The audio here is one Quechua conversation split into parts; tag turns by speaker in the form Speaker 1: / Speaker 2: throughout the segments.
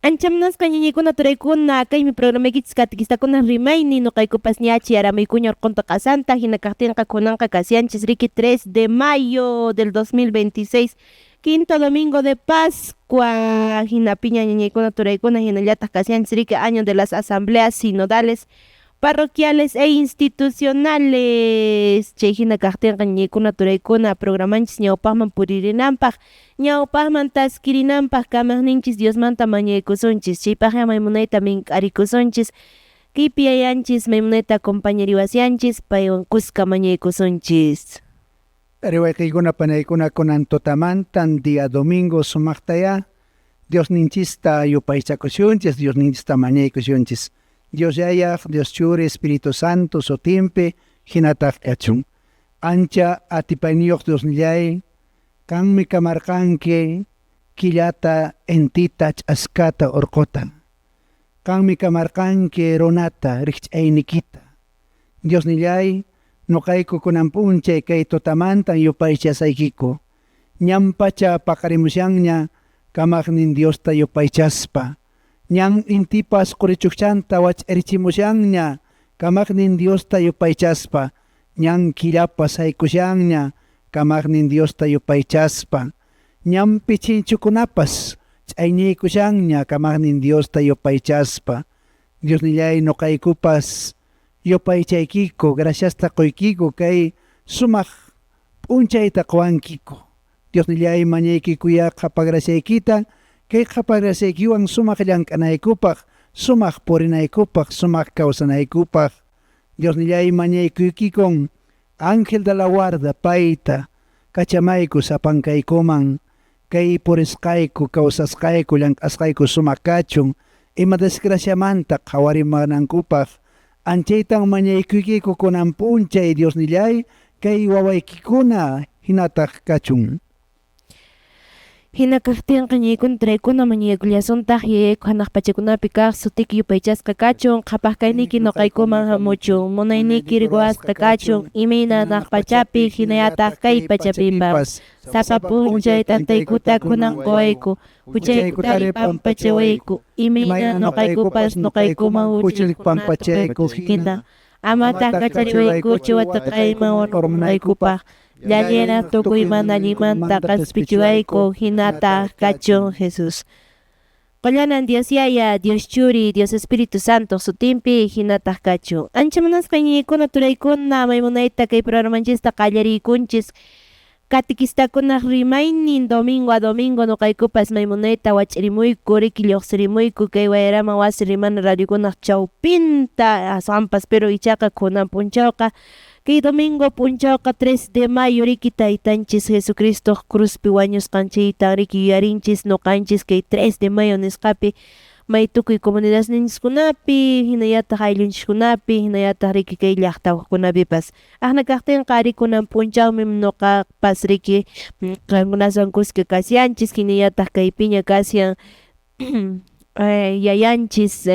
Speaker 1: Ancha munasqa ñañaykuna turaykuna, kaymi programaykichis katikistakuna rimayni, noqaykupas ña chayaramuykuña urqunta q'asanta, hina kaqtinqa kunanqa kashanchis riki 3 de mayo del 2026, quinto domingo de Pascua, hinapiña ñañaykuna turaykuna hinallataq kashanchis riki año de las asambleas sinodales, parroquiales e institucionales, chay hina kaqtinqa ñañaykuna turaykuna programanchis ñawpaqman puririnanpaq, ñawpaqman taskirinanpaq kamaqninchis Diosmanta mañaykusunchis, chaypaqqa maymunayta mink'arikusunchis, kaypi yayanchis maymunayta acompañariwashanchis paywan kuska mañaykusunchis.
Speaker 2: Riwayqiykuna panaykuna kunan tutamantan día domingo sumaqtaya Diosninchista yupaychakusunchis, Diosninchista mañaykusunchis. Dios Yayaq, Dios Churi, Espíritu Santo sutinpi hinataq kachun. Ancha atipayniyuq Diosnillay, qanmi kamarqanki killata, intita, ch'askata, urquta. Qanmi kamarqanki runata, rikch'aynikita. Diosnillay, noqayku kunan p'unchay kay tutamantan yupaychasaykiku. Ñan pacha paqarimushanña kamaqnin Diosta yupaychaspa. Ñan intipas qurichukchanta wach'arichimushanña kamaqnin Diosta yupaychaspa. Ñan killapas haykushanña kamaqnin Diosta yupaychaspa. Ñan pichinchukunapas ch'ayñiykushanña kamaqnin Diosta yupaychaspa. Diosnillay noqaykupas yupaychaykiku, graciasta quykiku kay sumaq p'unchayta quwankiku. Diosnillay mañaykikuya qhapagraciaykita, kay qhapagraciaykiwan sumaq llank'anaykupaq, sumaq purinaykupaq, sumaq kawsanaykupaq. Diosnillay mañaykuykikun ángel de la guarda payta kachamayku sapankaykuman, kay purisqayku, kawsasqayku, llank'asqayku sumaq kachun, ima desgraciamanta qhawarimanankupaq. Anchaytan mañaykuykiku kunan p'unchay Diosnillay kay wawaykikuna hinataq kachun.
Speaker 1: Hina kaqtinqa ñaykuna turaykuna mañaykullasuntaq yayayku hanaq pachakunapi kaq sutiki yupaychasqa kachun, qhapaq kayniyki noqaykuman hamuchun, munayniyki ruwasqa kachun, imayna hanaq pachapi hinallataq kay pachapipas. Sapa p'unchay t'antaykuta kunan quwayku, huchaykutari pampachawayku, imayna noqaykupas noqaykuman
Speaker 2: huchallikuqkunata
Speaker 1: pampachayku hina, amataq kachariwaykuchu wataqayman urmanaykupaq, llalliraq tukuy mana allinmanta q'aspichiwayku, hinataq kachun Jesus. Qollanan Dios Yaya, Dios Churi, Dios Espíritu Santo sutinpi hinataq kachun. Ancha munasqa ñañaykuna turaykuna maymunayta kay programanchista qallariykunchis, katequistakunaq rimaynin domingo a domingo noqaykupas maymunayta wach'irimuyku, riki lluqsirimuyku kay Wayraman wasi rimana radiokunaq chawpinta, aswanpas pero ichaqa kunan p'unchawqa kay domingo p'unchawqa 3 de mayo riki taytanchis Jesucristoq cruzpi wañusqan chaytan riki yuyarinchis noqanchis kay 3 de mayo nisqapi may tukuy comunidadninchiskunapi hinallataq ayllunchiskunapi hinallataq riki kay llaqtakunapipas. Aqna kaqtinqa ari kunan p'unchawmi noqapas riki qankunaswan kuska kashanchis hinallataq kaypiña kashan yayanchis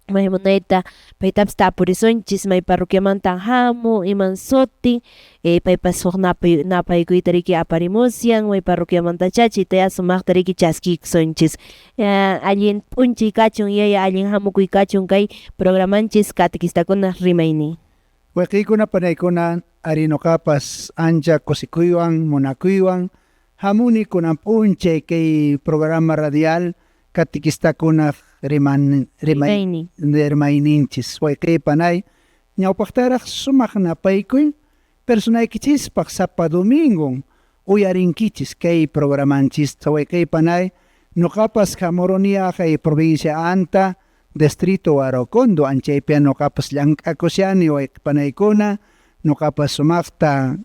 Speaker 1: maymunayta paytapas tapurisunchis may parroquiamantan hamun, iman sutin, paypas huk napaykuyta riki aparimushan may parroquiamantachá chaytaya sumaqta riki chaskiykusunchis. Allin p'unchay kachun yaya, allin hamukuy kachun kay programanchis katequistakunaq rimaynin.
Speaker 2: Wayqiykuna panaykuna ari noqapas ancha kusikuywan munakuywan hamuni kunan p'unchay kay programa radial katequistakunaq rimayninchis. Wayqiy panay ñawpaqtaraq sumaq napaykuy personaykichispaq sapa domingon uyarinkichis kay programanchista. Wayqiy panay noqapas hamuruni kay provincia Anta, distrito Huarocondo, anchaypi noqapas llank'akushani wayqi panaykuna, noqapas sumaqta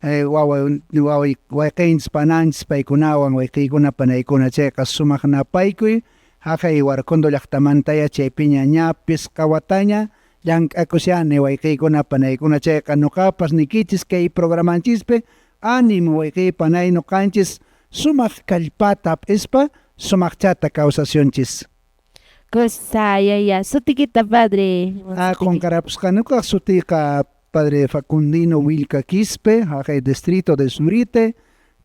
Speaker 2: wayqinchis pananchis paykunawan wayqiykuna panaykuna chayqa sumaq napaykuy haqay Huarocondo llaqtamantaya chaypiña ña pisqa wataña llank'akushani wayqiykuna panaykuna chayqa noqapas nikichis kay programanchispi ánimo wayqiy panay noqanchis sumaq kallpata hap'ispa sumaqchata kawsasunchis.
Speaker 1: Kusa yaya, sutikita padre.
Speaker 2: Ah, qunqarapusqanuqa sutiyqa padre Facundino Willka Quispe, haqay distrito de Zurite,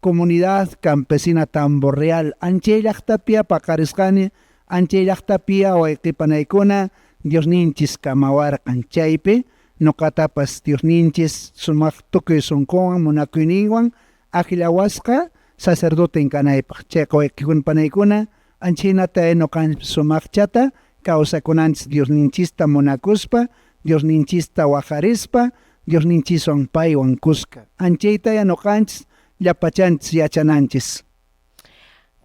Speaker 2: Comunidad Campesina Tamborreal anchay llaqtapia paqarisqani, anchay llaqtapia wayqipanaykuna Diosninchis kamawarqan chaypi noqatapas Diosninchis sumaq tukuy sunqunwan munakuyninwan akllawasqa sacerdoten kanaypaq chayqa wayqikuna panaykuna anchhinata noqanchis sumaqchata kawsakunanchis Diosninchista munakuspa, Diosninchista waqarispa, Diosninchiswan paywan kuska anchaytaya noqanchis llapachanchis yachananchis.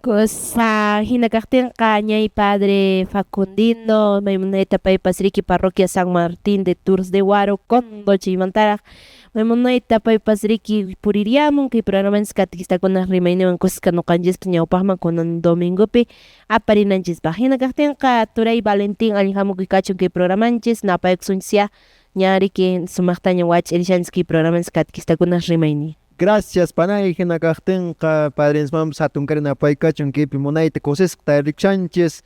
Speaker 1: Kusa hina kaqtinqa ñay padre Facundino maymunayta paypas riki parroquia San Martín de Tours de Huarocondo chaymantaraq maymunayta paypas riki puririamun kay programanchis catequistakunaq rimayninwan kuska noqanchispas ñawpaqman kunan domingopi aparinanchispaq hina kaqtinqa turay Valentín allin hamukuy kachun kay programanchis napaykusunchisyá ña riki sumaqtaña wach'irishanchis kay programanchis catequistakunaq rimaynin.
Speaker 3: Gracias panay hina kaqtinqa padrinsmanpas hatun kari napaykachun kaypi munayta kusisqa tarikushanchis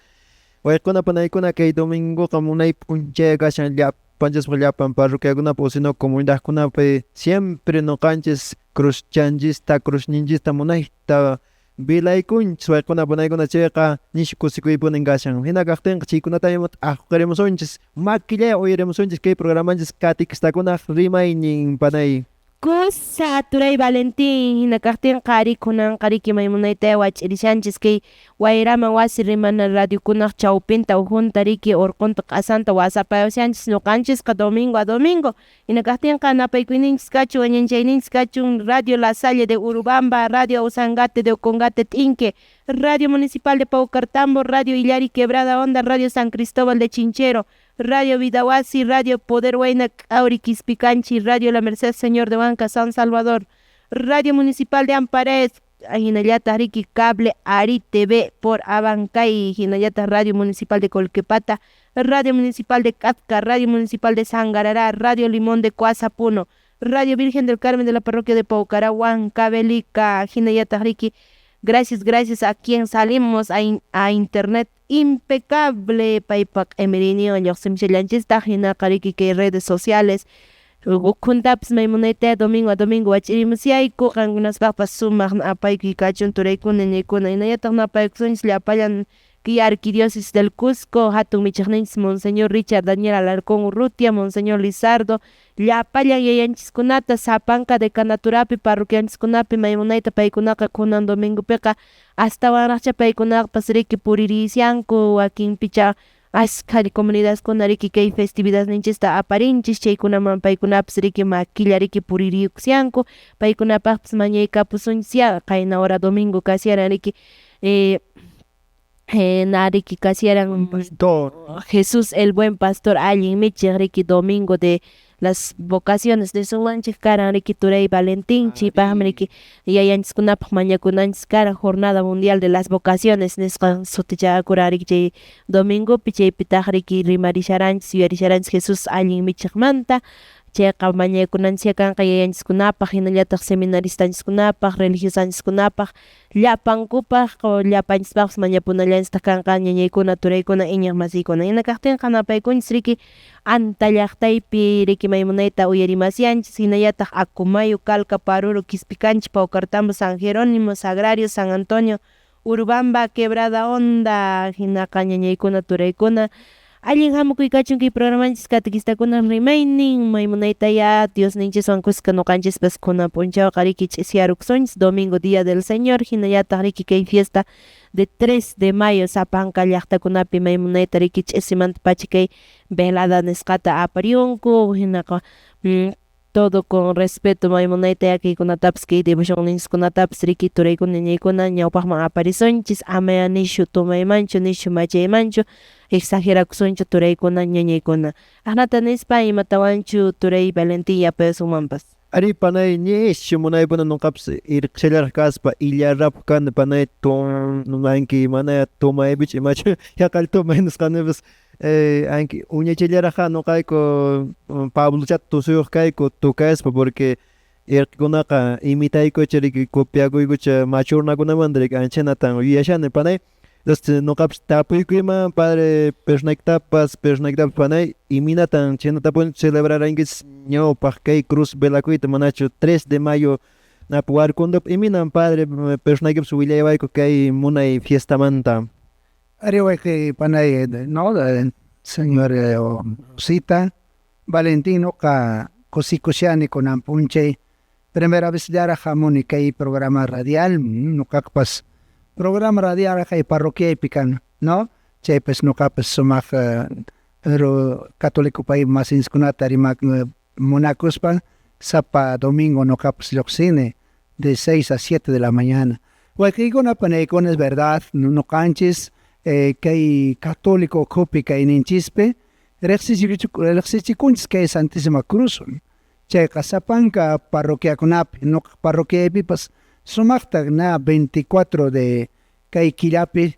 Speaker 3: wayqikuna panaykuna kay domingoqa munay p'unchay kashan llapanchispaq llapan parroquiakunapi o sino comunidadkunapi siempre noqanchis cruzchanchista cruzninchista munayta velaykunchis wayqikuna panaykuna chayqa nishu kusikuypunin kashan hina kaqtinqa chaykunata t'aqwirimusunchis makillaya uyarimusunchis kay programanchis catequistakunaq rimaynin panay.
Speaker 1: Kusa turay Valentín hina kaqtinqa ari kunanqa riki maymunayta wach'irishanchis kay Wayraman wasi rimana radiokunaq chawpinta ukhunta riki urqunta q'asanta wasapayashanchis noqanchisqa domingo a domingo hina kaqtinqa napaykuyninchis kachun añanchayninchis kachun Radio La Salle de Urubamba, Radio Ausangate de Ocongate T'inque, Radio Municipal de Paucartambo, Radio Illari Quebrada Honda, Radio San Cristóbal de Chinchero, Radio Vida Wasi, Radio Poder Huayna K'auri Quispicanchi, Radio La Merced Señor de Huanca San Salvador, Radio Municipal de Ampares, hinallataq riki Cable Ari TV por Abancay, hinallataq Radio Municipal de Colquepata, Radio Municipal de Catca, Radio Municipal de Sangarará, Radio Limón de Coazapuno, Radio Virgen del Carmen de la Parroquia de Paucará, Huancavelica, hinallataq riki. Gracias, gracias a quien salimos a internet impecable paypaq q'imiriyninwan lluqsimushallanchistaq hinaqa riki kay redes sociales ukhuntapas maymunayta domingo a domingo wach'irimusyayku qankunaspaqpas sumaq apaykuy kachun turaykuna ñañaykuna hinallataq napaykusunchis llapallan kay arquidiócesis del Cusco hatun michiqninchis Monseñor Richard Daniel Alarcón Urrutia, Monseñor Lizardo, llapallan yayanchiskunata sapanka decanaturapi parroquianchiskunapi maymunayta paykunaqa kunan domingopiqa astawanraqcha paykunapas riki puririshanku wakinpicha askha comunidadkuna riki kay festividadninchista aparinchis chaykunaman paykunapas riki makilla riki puririyukushanku paykunapaqpas mañaykapusunchisyá qayna hora domingo kasharan riki nariki kasharan Jesús el buen pastor allin michiq riki domingo de las vocaciones nisunmanchik karan riki turay Valentín chaypaqmi riki yayanchiskunapaq mañakunanchis karan jornada mundial de las vocaciones nisqa sutichakuran riki chay domingopi chaypitaq riki rimarisharanchis yuyarisharanchis Jesús allin michiqmanta chayqa mañakunanchis kanqa yayanchiskunapaq hinallataq seminaristanchiskunapaq religiosanchiskunapaq llapankupaq llapanchispaqpas mañapunallanchistaq kanqa ñañaykuna turaykuna iñiq masiykuna hina kaqtinqa napaykunchis riki Anta llaqtaypi riki maymunayta uyarimasyanchis hinallataq Acomayo, Calca, Paruro, Quispicanchi, Paucartambo, San Jerónimo, Sagrario, San Antonio, Urubamba, Quebrada Honda hinaqa ñañaykuna turaykuna allin hamukuy kachun kay programanchis catequistakuna rimaynin maymunaytaya Diosninchiswan kuska noqanchispas kunan p'unchawqa riki ch'isyarukusunchis domingo día del Señor hinallataq riki kay fiesta de 3 de mayo sapanka llaqtakunapi maymunayta riki ch'isimanta pacha kay velada nisqata apariyunku hinaqa todo con respeto maymunayta kaykunatapas kay devocionninchiskunatapas riki turaykuna ñañaykuna ñawpaqman aparisunchis amaya nishu tomaymanchu nishu machaymanchu exagerakusunchu turaykuna ñañaykuna aqnata nispa imatawanchu turay Valentín yapayasunmanpas.
Speaker 3: Ari panay nishu munaypuna noqapas irqishallaraq kaspa illarapaq kani panay anki mana tomaypichu imachu yaqalla tomay nisqanipas anki uñachallaraqqa noqayku Pablochata tusuyuq kayku tukaspa porque irqikunaqa imitaykucha riki copiakuykucha machu runakunamanta riki anchaynatan yuyashani panay entonces noqapas tapuykuyman padre personaykitapas personaykitapas panay imaynatan chhaynatapuni celebrarankichis ñawpaq kay cruz velakuyta manachu 3 de mayo Nap Huarcondopi iminan padre personaykipas willaywayku kay munay fiestamanta.
Speaker 2: Ari wayqi panay, no, señor Rosita, Valentín noqa kusikushani kunan p'unchay primera vez llaraq hamuni kay programa radial, noqaqpas programa radial kay parroquiaypi kan, no, chaypis noqapas sumaq pero católico pay masinchiskunata rimak munakuspa sapa domingo noqapas lluqsini de 6 a 7 de la mañana. Wayqiykuna panaykuna, es verdad, noqanchis kay católico ukhupi kayninchispi riqsichikunchis kay Santísima Cruz. Chayqa sapanka parroquiakunapi, noqa parroquiaypipas sumaqta na 24 de kay killapi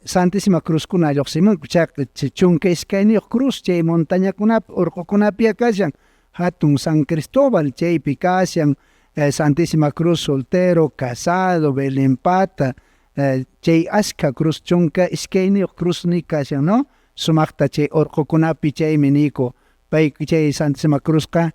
Speaker 2: Santísima Cruzkuna lluqsimunku, chayqa 12 cruz chay montañakunapi urqukunapi kashan, hatun San Cristóbal chaypi kashan, Santísima Cruz soltero, casado, Belén pata, chay ashka cruz 12 cruz ni kashan, no? Sumaqta chay urqukunapi chaymi niyku, pay chay Santísima Cruzqa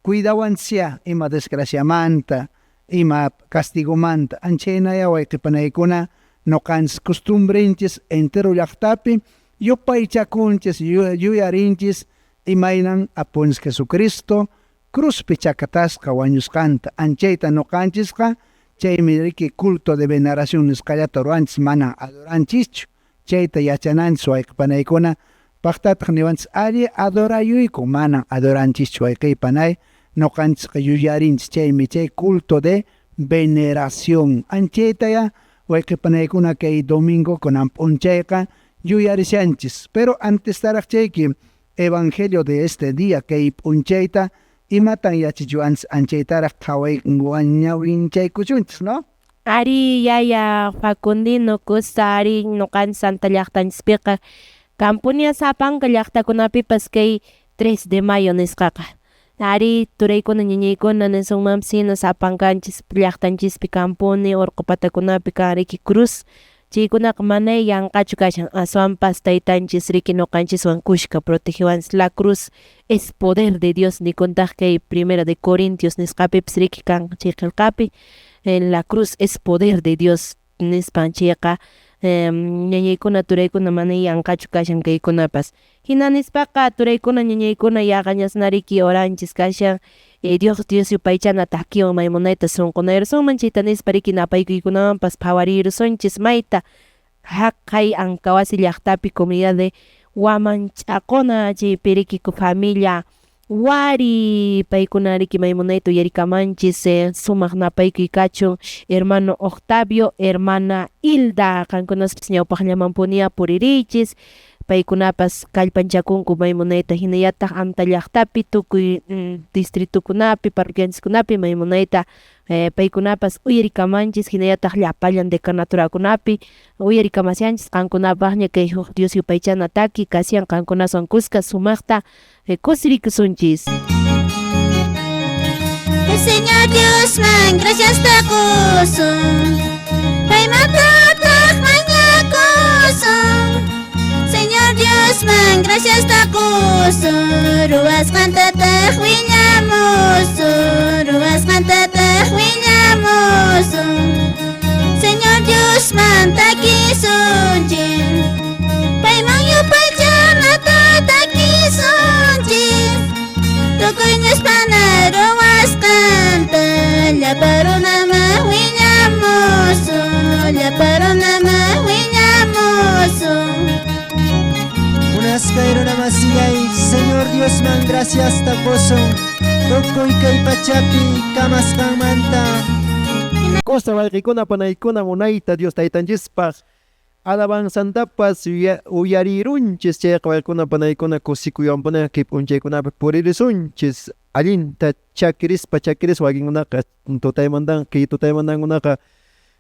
Speaker 2: cuidawanchis ima desgraciamanta, ima castigomanta, anchaynaya wayqi panaykuna noqanchis costumbrenchis entero llaqtapi yupaychakunchis, yuyarinchis imaynan apunchis Jesucristo cruzpi chakatasqa wañusqanta, anchayta noqanchisqa chaymi riki culto de veneración nisqallata ruwanchis, mana adoranchischu, chayta yachananchis wayqi panaykuna, paqtataq niwanchis alli adorayuyku, mana adoranchischu wayqi panay, noqanchisqa yuyarinchis, chaymi chay culto de veneración, anchaytaya wayqi panaykuna kay domingo kunan p'unchayqa yuyarishanchis. Pero antes taraq chayki evangelio de este día kay p'unchayta imatan yachachiwanchis anchaytaraq qhaway ñawinchaykuchunchis, no?
Speaker 1: Ari yaya Facundino kusa ari noqanchis Santa llaqtanchispiqa kampunia sapanka llaqtakunapipas kay 3 de mayo nisqaqa. Ari turaykuna ñañaykuna nisunmanpas hina sapankanchis llaqtanchispi kampuni urqu patakunapi kan riki cruz, chaykunaqa manay yanqachu kashan, aswanpas taytanchis riki noqanchiswan kushka protegewanchis. La cruz es poder de Dios nikuntaq kay Primera de Corintios nisqapipas riki kan chay qillqapi, la cruz es poder de Dios nispan chayqa ñañaykuna turaykuna mana yanqachu kashan kaykunapas. Hina nispaqa turaykuna ñañaykuna yaqañasna riki oranchis kashan, Dios Dios yupaychana takiwan may munayta sunqunayrusunman, chayta nispa riki napaykuykunawanpas phawarirusunchis mayta haqay Ankawasi llaqtapi comunidad de Huamanch'aqona chaypi riki familia Wari paykuna riki may munayta uyarikamanchis, sumaq napaykuy kachun hermano Octavio, hermana Hilda, qankunaspas ñawpaqllamanpunia puririychis, paykunapas kallpanchakunku may munayta, hinallataq Anta llaqtapi tukuy distritukunapi parroquianchiskunapi may munayta paykunapas uyarikamanchis, hinallataq llapallan decanaturakunapi uyarikamashanchis qankunapaqña kay huk Dios yupaychana taki kashan qankunaswan kuska sumaqta kusirikusunchis.
Speaker 4: El Señor Dios man gracias takusun, paymantataq mañakusun. Señor Dios man gracias takusun, ruwasqantataq willamusun, ruwasqantataq willamusun. Señor Dios man takisunchis, payman yupaychanata takisunchis. Tukuy ñuspana ruwasqanta llapa runaman willamusun, llapa runaman willamusun.
Speaker 5: Munasqay runamasillay, Señor Dios man gracias takusun, tukuy kay pachapi kamasqanmanta.
Speaker 3: Costa wayqikuna panaykuna munayta Dios taytanchispaq alabanzantapas uyarirunchis, chayqa wayqikuna panaykuna kusikuywanpuni kay p'unchaykunapi puririsunchis, allinta chakirispa chakirispa wakinkunaqa tutaymantan kay tutaymantankunaqa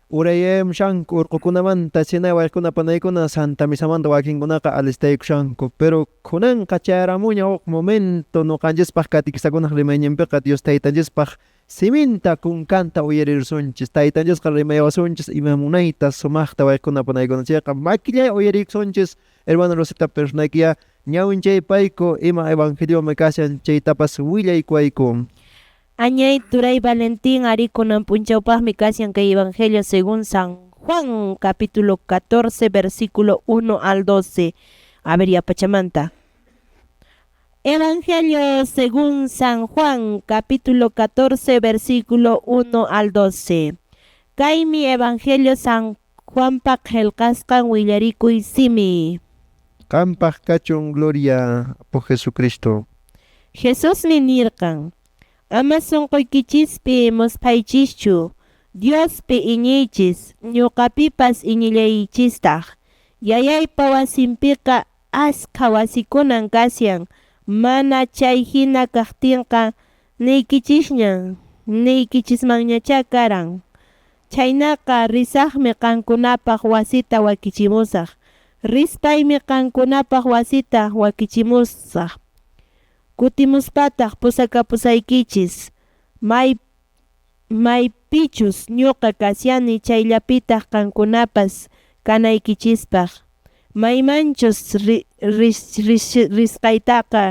Speaker 3: urayaymushanku urqukunamanta, chayna wayqikuna panaykuna Santa Misamanta wakinkunaqa alistaykushanku, pero kunanqa chayaramuña huk momento noqanchispaq catequistakunaq rimayninpiqa Dios taytanchispaq siminta kunkanta uyarirusunchis, taytanchisqa rimayawasunchis ima munayta sumaqta wayqikuna panaykuna, chayqa makillay uyarikusunchis. Hermano Rosita personaykiya ñawinchay payku ima evangeliomi kashan chaytapas willaykuwayku.
Speaker 1: Añay turay Valentín ari kunan p'unchawpaqmi kashan kay Evangelio según San Juan capítulo 14 versículo 1 al 12. A ver yapachamanta. Evangelio según San Juan capítulo 14 versículo 1 al 12. Kaymi Evangelio San Juanpa qelqasqan willarikuy simi.
Speaker 3: Qampaq kachun gloria Apu Jesucristo.
Speaker 1: Jesusmi nirqan, Ama sonqoykichispi musphaychischu, Diospi iñiychis, ñoqapipas iñillaychistaq. Yayaypa wasinpiqa askha wasikunan kashan, mana chay hina kaqtinqa niykichisñan niykichismanñachá karan. Chhaynaqa risaqmi qankunapaq wasita wakichimusaq. Rispaymi qankunapaq wasita wakichimusaq, kutimuspataq pusakapusaykichis, may maypichus ñoqa kashani chayllapitaq qankunapas kanaykichispaq. Maymanchus risqaytaqa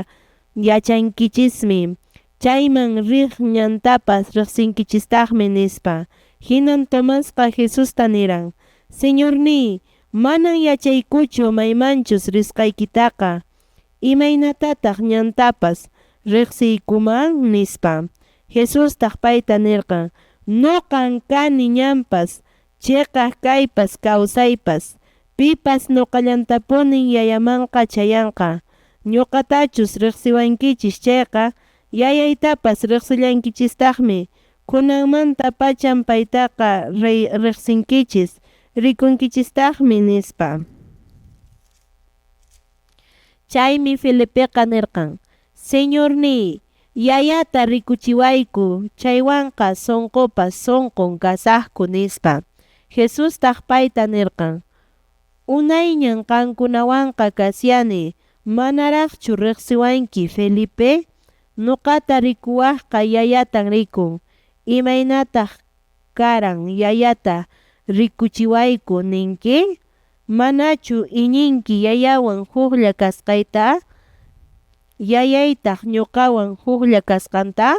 Speaker 1: yachankichismi, chayman riq ñantapas reqsinkichistaqmi, nispa. Hinan Tomasqa Jesusta niran, Señorníy, manan yachaykuchu maymanchus risqaykitaqa, imaynatataq ñantapas reqsiykuman? nispa. Jesustaq payta nirqan, Noqan kani ñanpas, cheqaq-kaypas, kawsaypas. Pipas ñoqallantapunin Yayamanqa chayanqa. Ñoqatachus reqsiwankichis chayqa, Yayaytapas reqsillankichistaqmi, kunanmantapachan paytaqa reqsinkichis, rikunkichistaqmi, nispa. Chaymi Felipeqa nirqan, Señorníy, Yayata rikuchiwayku, chaywanqa sonqopas sonqon kasaqku, nispa. Jesustaq payta nirqan, Unayñan qankunawanqa kashani, manaraqchu reqsiwanki, Felipe? Noqata rikuwaqqa Yayatan rikun. Imaynataq karan Yayata rikuchiwayku, ninki? Manachu iñinki Yayawan huklla kasqayta, Yayaytaq ñoqawan huklla kasqanta?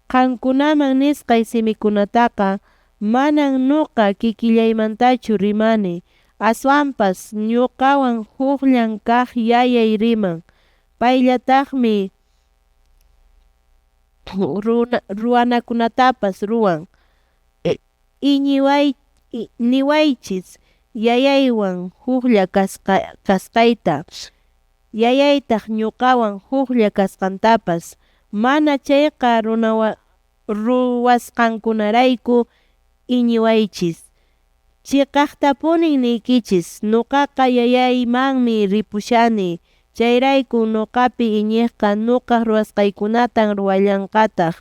Speaker 1: Qankunaman nisqay simikunataqa manan noqa kikillaymantachu rimani, aswanpas ñoqawan hukllan kaq Yayay riman, payllataqmi ruwanakunatapas ruwan. Niwaychis Yayaywan huklla kasqayta, Yayaytaq ñoqawan huklla kasqantapas. Mana chayqa ruwasqaykunarayku iñiwaychis. Cheqaqtapunin niykichis, noqaqa Yayaymanmi ripushani, chayraykun noqapi iñiqqa noqaq ruwasqaykunata ruwallanqataq,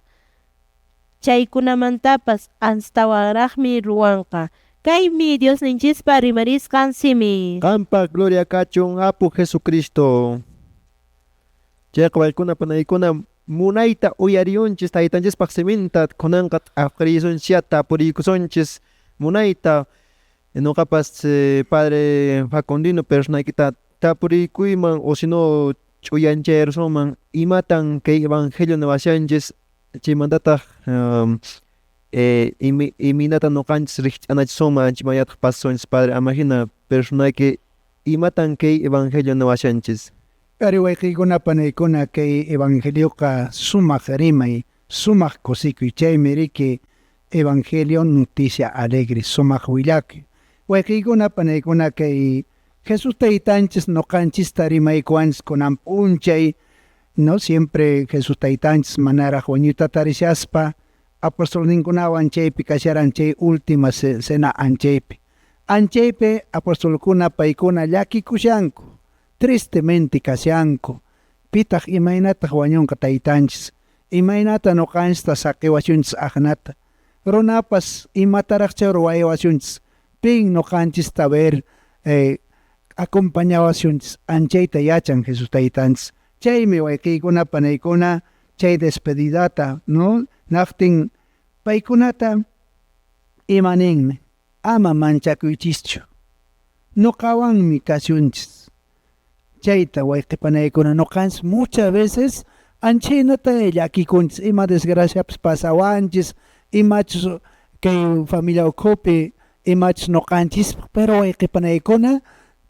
Speaker 1: chaykunamantapas astawanraqmi ruwanqa. Kaymi Diosninchispa rimarisqan simi.
Speaker 3: Qampaq gloria kachun Apu Jesucristo. Chayqa waykuna panaykuna munayta uyariyunchis taytanchispaq siminta kunanqa t'aqrisunchis tapuriykusunchis munayta noqapas padre Facundino personaykita tapuriykuyman o sino ch'uyanchayrusunman imatan kay evangelio niwashanchis chaymantataq imaynatan noqanchis rikch'anachisunman anchamanñataq pasasunchis padre ama hina personayki imatan kay evangelio niwashanchis.
Speaker 2: Ari wayqiykuna panaykuna kay evangelioqa sumaq rimay, sumaq kusikuy chaymi riki evangelio noticia alegre sumaq willakuy. Wayqiykuna panaykuna kay Jesús taytanchis noqanchista rimaykuwanchis kunan p'unchay, no siempre Jesús taytanchis manaraq wañuyta tarishaspa apostolninkunawan chaypi kasharan chay última cena anchaypi. Anchaypi apostolkuna paykuna llakikushanku, tristemente kashanku. Pitaq imaynataq wañunqa taytanchis, imaynata noqanchista saqiwashunchis aqnata. Runapas imataraqcha ruwaywashunchis, pin noqanchista ver acompañawashunchis, anchayta yachan Jesús taytanchis. Chaymi wayqiykuna panaykuna chay despedidata, no? Naqtin paykunata ima ninmi, ama manchakuychischu, noqawanmi kashunchis. Chayta wayqi panaykuna noqanchis muchas veces Anchaynata llakikunchis ima desgraciapas pasawanchis, imachus kay familia ukhupi, imachus noqanchispaq, pero wayqipanaykuna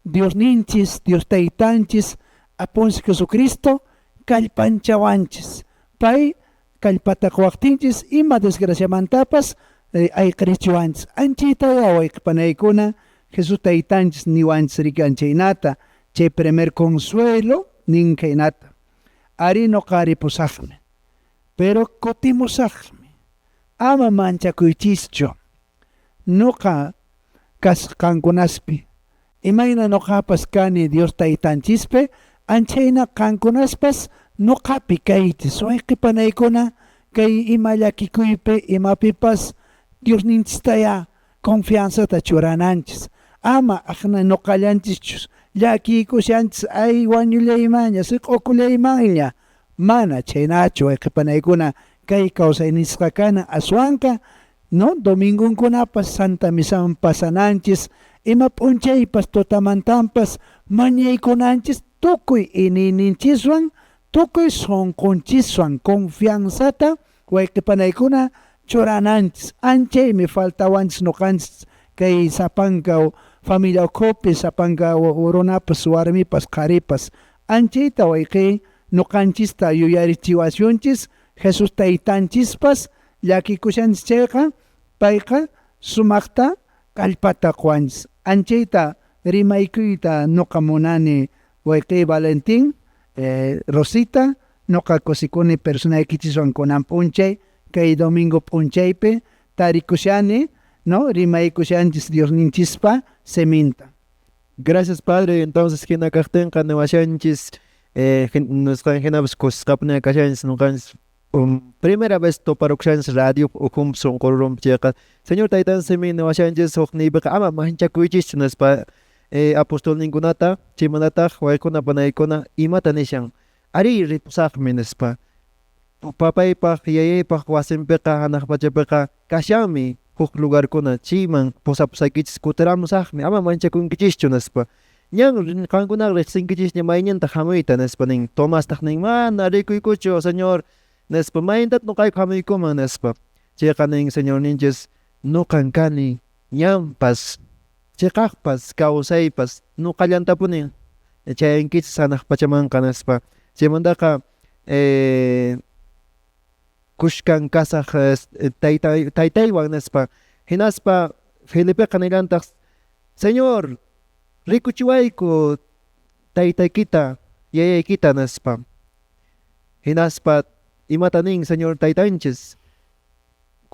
Speaker 2: Diosninchis, Dios taytanchis, Apunchis Jesucristo kallpanchawanchis. Pay kallpata quwaqtinchis ima desgraciamantapas ayqirichiwanchis. Anchaytaya wayqipanaykuna Jesús taytanchis niwanchis riki anchaynata, chay primer consuelo nin khaynata. Ari noqa ripusaqmi, pero kutimusaqmi. Ama manchakuychischu. Noqa kasqankunaspi, imayna noqapas kani Dios taytanchispi, anchayna qankunaspas noqapi kaychis. Wayqipanaykuna kay ima llakikuypi imapipas Diosninchistaya confianzata churananchis. Ama aqna noqallanchischus llakiykushanchis ay wañullaymanña siq'ukullaymanña, mana chhaynachu wayqipanaykuna kay kawsaynisqa kana aswanqa, no domingunkunapas Santa Misaman pasananchis, ima p'unchaypas tutamantanpas mañaykunanchis tukuy iniyninchiswan, tukuy sunqunchiswan confianzata wayqipanaykuna churananchis. Anchaymi faltawanchis noqanchis kay sapanka familia ukhupi, sapanka runapas, warmipas, qharipas. Anchayta wayqi noqanchista yuyarichiwasunchis Jesús taytanchispas llakikushanchis chayqa payqa sumaqta kallpata quwanchis. Anchayta rimaykuyta noqa munani wayqi Valentín, Rosita, noqa kusikuni personaykichiswan kunan p'unchay kay domingo p'unchaypi tarikushani, no rimaykushanchis Diosninchispa siminta.
Speaker 3: Gracias, Padre. Entonces, hina kaqtinqa niwashanchis nisqan hinapas kusisqapuni kashanchis noqanchis primera vez tuparukushanchis radio ukhunpi sunqururunpi chayqa Señor taytan simin niwashanchis huk niypiqa ama manchakuychischu nispa apostolninkunata chaymantataq waykuna panaykuna imata nishan ari ripusaqmi nispa papaypaq yayaypaq wasinpiqa hanaq pachapiqa kashanmi huk lugarkuna chayman pusapusaykichis kutiramusaqmi ama manchakunkichischu nispa ñan qankunaqa riqsinkichisña mayninta hamuyta nispa nin Tomastaq nin mana rikuykuchu Señor nispa maynintataq noqayku hamuykuman nispa chayqa nin Señorninchis noqan kani ñanpas chiqaqpas kawsaypas noqallantapuni chayankichis hanaq pachamanqa nispa chaymantaqa kushkan kasaq taytaywan nispa hinaspa Felipeqa nillantaq Señor rikuchiwayku taytaykita yayaykita nispa hinaspa imata nin Señor taytanchis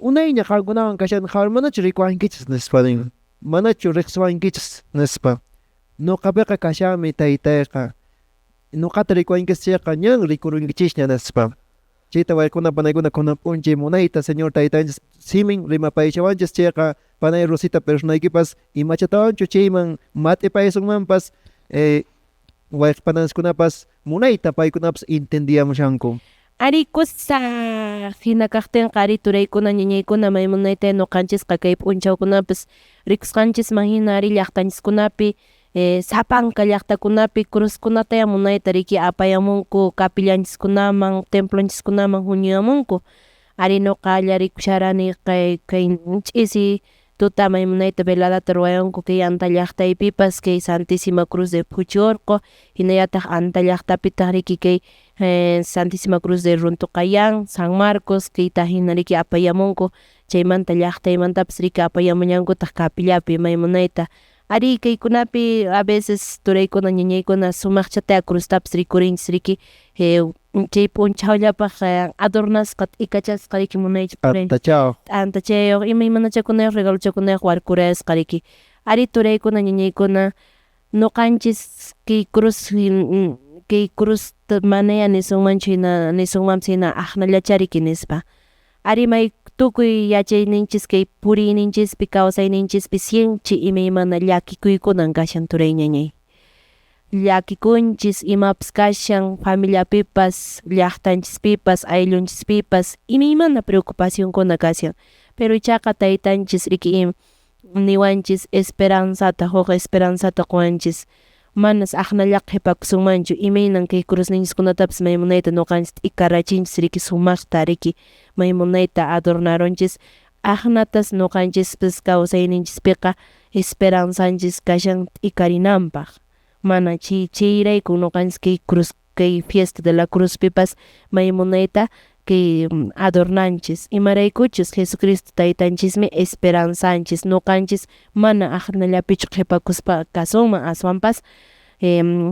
Speaker 3: unayña qankunawan kashan qhawar manachu rikuwankichis nispa nin manachu riqsiwankichis nispa noqapiqa kashanmi taytayqa noqata rikuwankichis chayqa ñan rikurunkichisña nispa chayta waykuna panaykuna kunan p'unchay munayta Señor taytanchis simin rimapaychawanchis chayqa panay Rosita personaykipas imachatawanchu chayman mat'ipaysunmanpas wayqipananchiskunapas munayta paykunapas entendiyamushanku.
Speaker 1: Ari kusa hina kaqtinqa ari turaykuna ñañaykuna may munayta noqanchisqa kay p'unchawkunapas rikusqanchisman hina ari llaqtanchiskunapi sapanka llaqtakunapi cruzkunataya munayta riki apayamunku capillanchiskunaman templonchiskunaman huñuyamunku ari noqa rikusharani kay ch'isi tuta may munayta veladata ruwayanku kay Anta llaqtaypipas kay Santísima Cruz de Phuchi Orqo hinallataq Anta llaqtapitaq riki kay Santísima Cruz de Runtuqayán, San Marcos kayta hina riki apayamunku chaymanta llaqtaymantapas riki apayamullankutaq capillapi may munayta ari kaykunapi a veces turaykuna ñañaykuna sumaqchataya cruztapas rikurinchis riki chay p'unchawllapaq adornasqa t'ikachasqa riki munaycha t'antachayuq imaymanachakunayuq regalochakunayuq warkurayasqa riki ari turaykuna ñañaykuna noqanchis kay cruz kay cruzta manaya nisunmanchu hina nisunmanpas hina aqnallacha riki nispa ari may tukuy yachayninchis kay puriyninchispi kawsayninchispi sinchi imaymana llakikuykunan kashan turay ñañay llakikunchis imapas kashan familiapipas llaqtanchispipas ayllunchispipas imaymana preocupacionkuna kashan pero ichaqa taytanchis riki niwanchis esperanzata huk esperanzata quwanchis Manas aqnallaqa qhipakusunmanchu imaynan kay cruzninchiskunatapas may munayta ñoqanchis t'ikarachinchis riki sumaqta riki may munayta adornarunchis aqnatas ñoqanchispas kawsayninchispiqa esperanzanchis kashan t'ikarinanpaq mana chay chayraykun ñoqanchis kay cruz kay fiesta de la cruzpipas may munayta kay adornanchis imaraykuchus Jesucristo taytanchismi esperanzanchis ñoqanchis mana aqnallapichu qhipakuspa kasunman aswanpas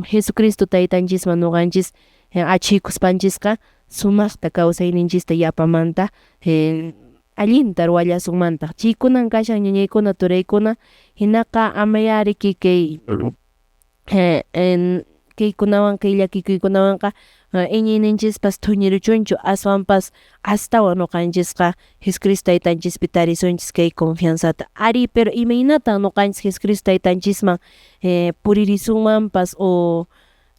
Speaker 1: Jesucristo taytanchisman ñoqanchis achhikuspanchisqa sumaqta kawsayninchista yapamanta allinta ruwallasunmantaq chaykunan kashan ñañaykuna turaykuna hinaqa amaya riki kay kaykunawan kay llakikuykunawanqa iñiyninchispas thuñiruchunchu aswanpas astawan ñoqanchisqa Jesucristo taytanchispi tarisunchis kay confianzata ari pero imaynatan ñoqanchis Jesucristo taytanchisman puririsunmanpas o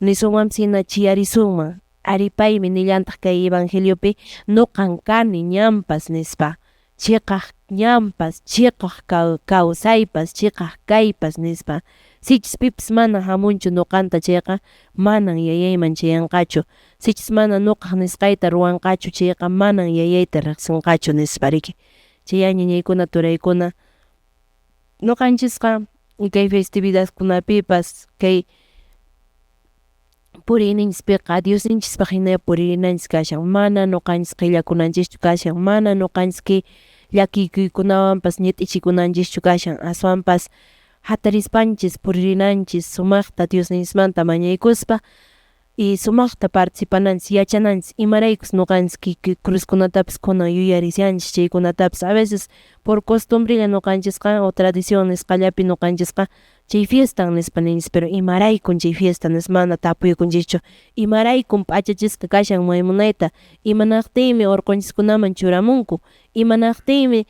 Speaker 1: nisunmanpas hina chiyarisunman ari paymi nillantaq kay evangeliopi ñoqan kani ñanpas nispa cheqaq ñanpas cheqaq kawsaypas cheqaq kaypas nispa sichus pipas mana hamunchu ñoqanta chayqa manan yayayman chayanqachu sichus mana ñoqaq nisqayta ruwanqachu chayqa manan yayayta reqsinqachu nispa riki chay ñañaykuna turaykuna ñoqanchisqa kay festividadkunapipas kay puriyninchispiqa Diosninchispaq hina puririnanchis kashan mana ñoqanchis qhillakunanchischu kashan mana ñoqanchis kay llakikuykunawanpas ñit'ichikunanchischu kashan aswanpas hatarispanchis puririnanchis sumaqta Diosninchismanta mañaykuspa y sumaqta participananchis yachananchis imaraykus ñoqanchis kay cruzkunatapas kunan yuyarishanchis chaykunatapas a veces por costumbrella ñoqanchisqa o tradición nisqallapi ñoqanchisqa chay fiestan nispa ninchis pero imaraykun chay fiesta nispa mana tapuykunchischu imaraykun p'achachisqa kashan may munayta imanaqtinmi orqonchiskunaman churamunku imanaqtinmi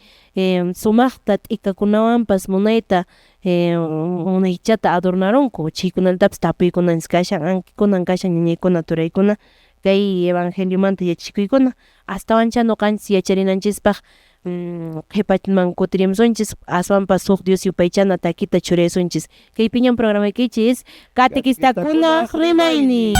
Speaker 1: sumaqta t'ikakunawanpas munayta munaychata adornarunku chaykunatapas tapuykunanchis kashan kunan kashan ñañaykuna turaykuna kay evangeliomanta yachachikuykuna astawancha ñoqanchis yacharinanchispaq qhipaman kutirimusunchis aswanpas huk Dios yupaychana takita churaysunchis kaypiñan programaykichis Catequistakunaq rimaynin.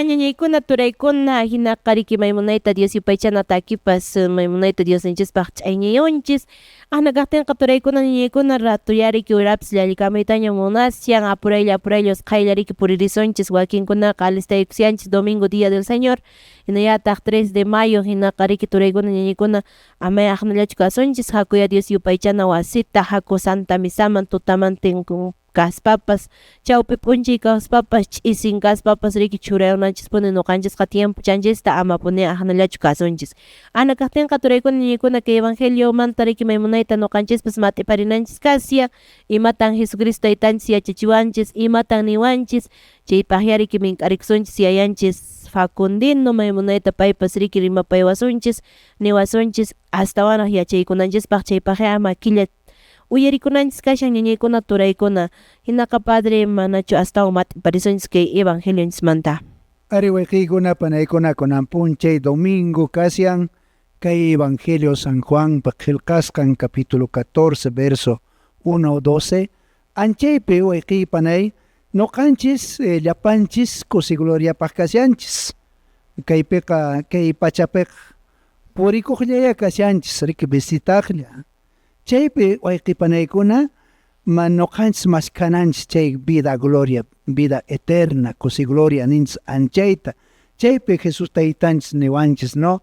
Speaker 1: Ñañaykuna turaykuna hinaqa riki maymunayta Dios yupaychana takipas maymunayta Diosninchispaq ch'ayñayunchis Ana kaqtinqa turaykuna ñañaykuna ratu yariki urapis llallikamaytaña munashan apuraylla apuraylla usqhaylla riki puririsunchis wakinkunaqa alistaykushanchis domingo día del Señor. Hinallataq 3 de mayo hinaqa riki turaykuna ñañaykuna amaya aqnallachu kasunchis hakuya Dios yupaychana wasita haku Santa Misaman tutamantin kaspapas chawpi p'unchay kaspapas ch'isin kaspapas riki churayunanchispuni noqanchisqa tiempochanchista amapuni aqnallachu kasunchis. Ana kaqtinqa turaykuna ñañaykuna kay evangeliomanta riki maymunayta noqanchispas mat'iparinanchis kashan imatan Jesucristo taytanchis yachachiwanchis imatan niwanchis chaypaqya riki mink'arikusunchis yayanchis Facundino maymunayta paypas riki rimapaywasunchis niwasunchis astawanraq yachaykunanchispaq chaypaqya makilla uyarikunanchis kashan ñañaykuna turaykuna hinaqa padre manachu astawan mat'iparisunchis kay evangelionchismanta.
Speaker 2: Ari wayqiykuna panaykuna kunan p'unchay domingo kashan kay Evangelio San Juan qillqasqan capítulo 14 verso 1 12 anchaypi wayqiy panay noqanchis llapanchis kusi gloriapaq kashanchis kaypiqa kay pachapiqa purikuqllaya kashanchis riki visitaqlla chaypi wayqi panaykuna ma noqanchis maskhananchis chay vida gloria vida eterna kusi gloria ninchis anchayta chaypi Jesús taytanchis niwanchis no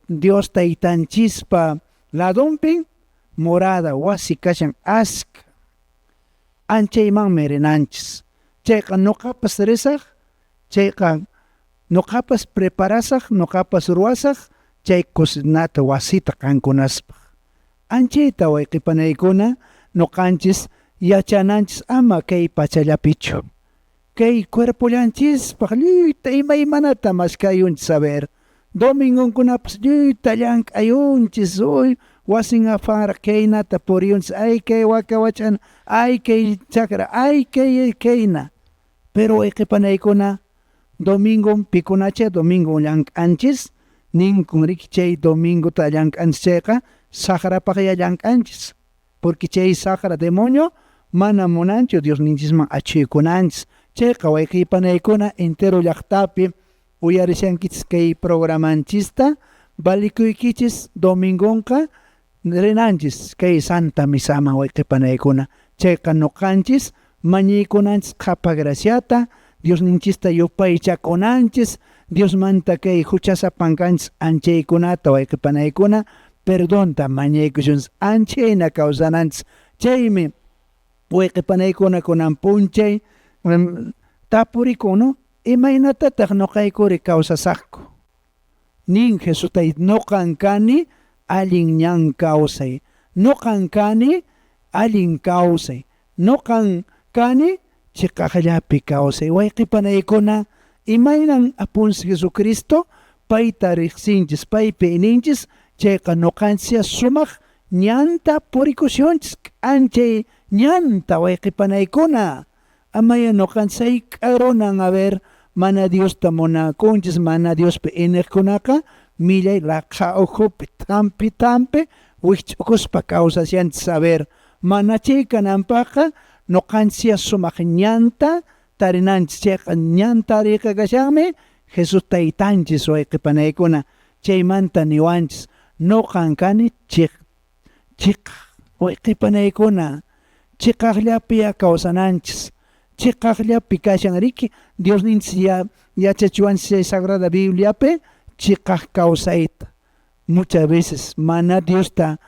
Speaker 2: Dios taytanchispa ladunpin morada wasi kashan aska anchaymanmi rinanchis chayqa noqapas risaq chayqa noqapas preparasaq noqapas ruwasaq chay kusinata wasita qankunaspaq anchayta wayqipanaykuna noqanchis yachananchis ama kay pachallapichu kay cuerpollanchispaq lluyta imaymanata maskayunchis a ver domingonkunapas lluyta llank'ayunchis uy wasin afanraq kaynata puriyunchis ay kay waka wach'ana ay kay chakra ay kay kayna pero wayqipanaykuna domingon pikunacha domingo llank'anchis ninkun riki chay domingota llank'anchis chayqa saqrapaqya llank'anchis porque chay saqra demonio mana munanchu Diosninchisman achuykunanchis chayqa wayqipanaykuna entero llaqtapi uyarishankichis kay programanchista valikuykichis domingonqa rinanchis kay Santa Misaman wayqipanaykuna chayqa noqanchis mañaykunanchis qhapa graciata Diosninchista yupaychakunanchis Diosmanta kay huchasapankanchis anchaykunata wayqipanaykuna perdonta mañaykushunchis anchayna kawsananchis chaymi wayqipanaykuna kunan p'unchay tapurikun no imaynatataq noqaykuri kawsasaqku nin Jesús tay noqan kani allin ñan kawsay noqan kani allin kawsay noqan kani chiqaqllapi kawsay wayqipanaykuna imaynan apunchis Jesucristo payta riqsinchis paypi ininchis chayqa noqanchis sumaq ñanta purikushunchis k'anchay ñanta wayqipanaykuna amaya noqanchis hayk'arunan a ver mana Diosta munakunchis mana Diospi iniqkunaqa millay laqha ukhupi thampi thampi wikch'ukuspa kawsashanchis a ver mana chay kananpaqqa noqanchis sumaq ñanta tarinanchis chayqa ñan tariqa kashanmi Jesús taytanchis wayqipanaykuna chaymanta niwanchis noqan kani chiqaq wayqipanaykuna chiqaqllapiya kawsananchis chiqaqllapi kashan riki Diosninchis yachachiwanchis chay Sagrada Bibliapi chiqaq kawsayta muchas veces mana Diosta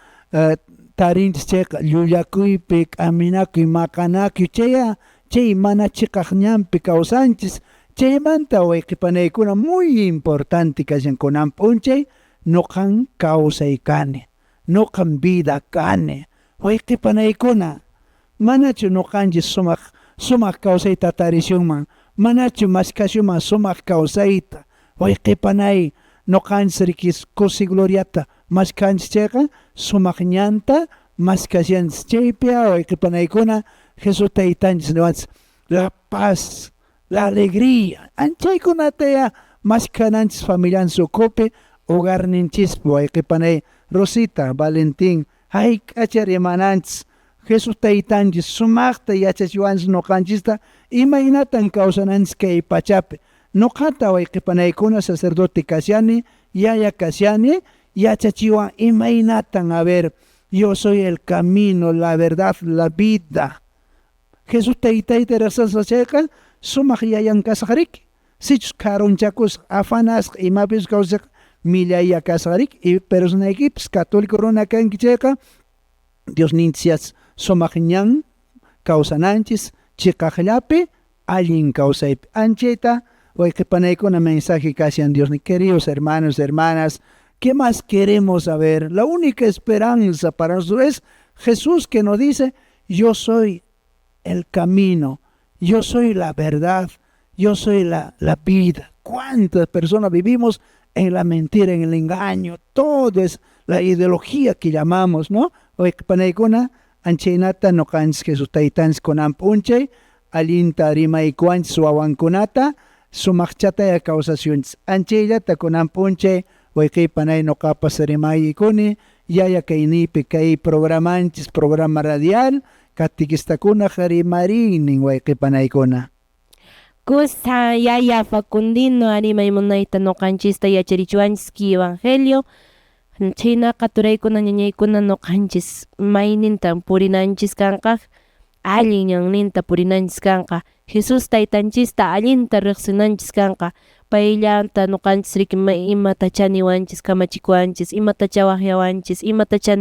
Speaker 2: tarinchis chayqa llullakuypi k'aminakuy maqanakuy chaya chay mana chiqaq ñanpi kawsanchis chaymanta wayqipanaykuna muy importante kashan kunan p'unchay noqan kawsay kani noqan vida kani wayqipanaykuna manachu noqanchis sumaq sumaq kawsayta tarishunman manachu maskashuman sumaq kawsayta wayqipanay noqanchis riki kusi gloriata maskanchis chayqa sumaq ñanta maskashanchis chaypiya wayqipanaykuna Jesús taytanchis niwanchis la paz la alegría anchaykunataya maskananchis familianchis ukhupi hogarninchispi wayqipanay Rosita Valentín hayk'acha rimananchis Jesús taytanchis sumaqta yachachiwanchis noqanchista imaynatan kawsananchis kay pachapi noqata wayqipanaykuna sacerdote kashani yaya kashani yachachiwan imaynatan a ver yo soy el camino la verdad la vida Jesús taytayta riqsisqa chayqa sumaq yayan kasaq riki Sichus karunchakusqa afanasqa imapis kawsasqa millayya kasqa riki, pero sunaykipis católico runa kanki chayqa Diosninchis sumaq ñan kawsananchis chiqaqllapi allin kawsaypi. Anchayta wayqipanaykuna mensaje kashan Dios queridos hermanos, hermanas, ¿qué más queremos saber? La única esperanza para nosotros es Jesús, que nos dice: yo soy el camino, yo soy la verdad, yo soy la vida. ¿Cuántas personas vivimos en la mentira, en el engaño? Todo es la ideología que llamamos, ¿no? Wayqipanaykuna, anchaynata noqanchis Jesús taytanchis kunan p'unchay allinta rimaykuwanchis wawankunata sumaqchataya kawsasunchis. Anchayllata kunan p'unchay wayqipanay noqapas rimaykuni yaya kayniypi kay programanchis programa radial catequistakunaq rimariynin wayqipanaykuna.
Speaker 1: Kusa yaya Facundino arimay munayta noqanchista yacharichiwanchis kay evangelio chhaynaqa turaykuna ñañaykuna noqanchis maynintan purinanchis kanqa allin ñanninta purinanchis kanqa Jesus taytanchista allinta riqsinanchis kanqa payllata noqanchis riki imatachá niwanchis kamachikuwanchis imatachá waqyawanchis imatachá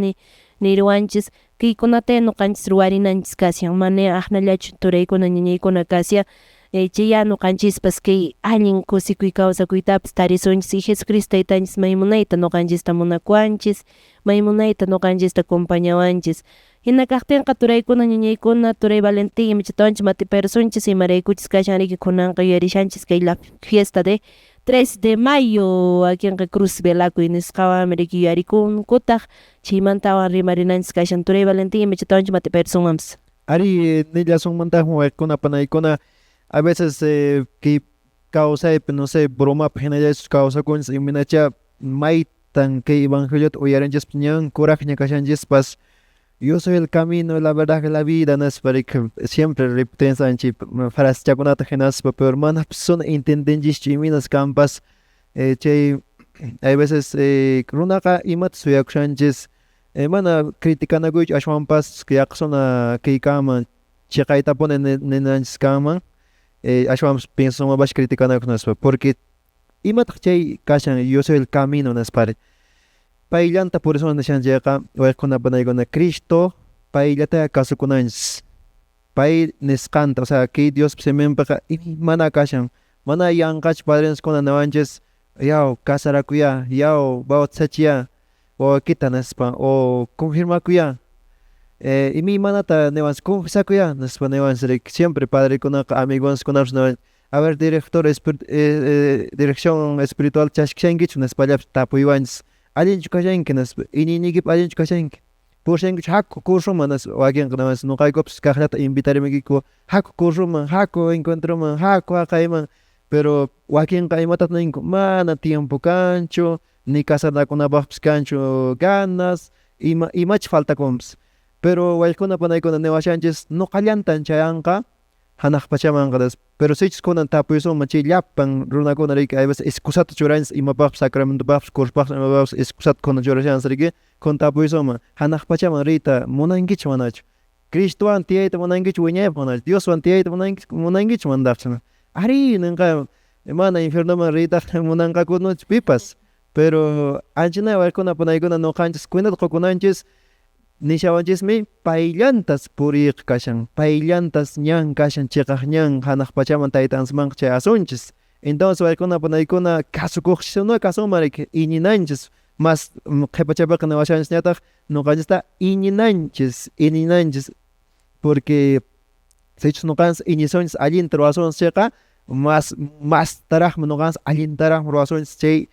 Speaker 1: niruwanchis kaykunata noqanchis ruwarinanchis kashan mana aqnallachu turaykuna ñañaykuna kashan chayá noqanchispas kay allin kusikuy kawsakuytapas tarisunchis y Jesucristo taytanchis may munayta noqanchista munakuwanchis may munayta noqanchista compañawanchis hina kaqtinqa turaykuna ñañaykuna turay Valentín imachatawanchis mat'ipayrusunchis imaraykuchus kashan riki kunanqa yuyarishanchis kay la fiesta de 3 de mayo wakinqa cruz velakuy nisqawanmi riki yuyarikunkutaq chaymantawan rimarinanchis kashan turay Valentín imachatawanchis mat'ipayrusunmanpas.
Speaker 3: Ari nillasunmantaqmi waykuna panaykuna a veces kay kawsaypi no sé bromapi hinallaychus kawsakunchis imaynacha maytan kay evangeliota uyarinchispas ñan kuraqña kashanchispas yo soy el camino, la verdad y la vida nispa riki siempre repetinsanchik fraschakunata hinaspa pero manapis suni entendenchischu imaynas kanpas chay hay veces runaqa imata suyakushanchis mana criticanakuychu ashwanpas yaqasuna kay kanman chiqaytapuni ninanchis kanman ashwanpas piensanmanpash criticanakuy nispa porque imataq chay kashan yo soy el camino nispari payllanta purisun nishan chayqa wayqikuna panaykuna Cristo payllata kasukunanchis pay nisqanta, o sea kay Diospa siminpiqa imaymana kashan mana yanqachu padrinchikuna niwanchis yaw casarakuya yaw bautizachiya wawaykita nispa o confirmakuya imaymanata niwanchis confesakuya nispa niwanchis riki siempre padrekunaqa amigonchikkunapas niwanchis a ver director dirección espiritual chaskishankichu nispallapis tapuywanchis allinchu kashanki nispa iñiyniykipi allinchu kashanki purishankichu haku cursoman nispa wakinqa niwanchis noqaykupis kaqllata invitarimaykiku haku cursoman haku encuentroman haku haqayman pero wakinqa imatataq ninku mana tiempo kanchu ni casarakunapaqpis kanchu ganas ima imachi faltakunpis pero wayqikuna panaykuna niwashanchis noqallantan chayanqa hanaq pachamanqa nispa pero sichus kunan tapuysunman chay llapan runakuna riki hay veces excusata churanchis imapaqpis sacramentopaqpis cursopaqpis imapaqpis excusata kunan churashanchis riki kun tapuysunman hanaq pachaman riyta munankichu manachu Cristowan tiyayta munankichu wiñaypaq manachu Dioswan tiyayta munankichu manataqchu ari ninqa mana infiernoman riytaqa munanqakunachu pipas pero anchanay wayqikuna panaykuna noqanchis cuentata qukunanchis nishawanchismi payllantas puriyqa kashan payllantas ñan kashan chiqaq ñan hanaq pachaman taytanchismanqa chayasunchis entonces waykuna panaykuna kasukuqchisuna kasunman riki iñinanchis mas qhipachapiqa niwashanchisñataq noqanchista iñinanchis iñinanchis porque sichus noqanchis iñisunchis allinta ruwasunchis chayqa mas mastaraqmi noqanchis allintaraqmi ruwasunchis chay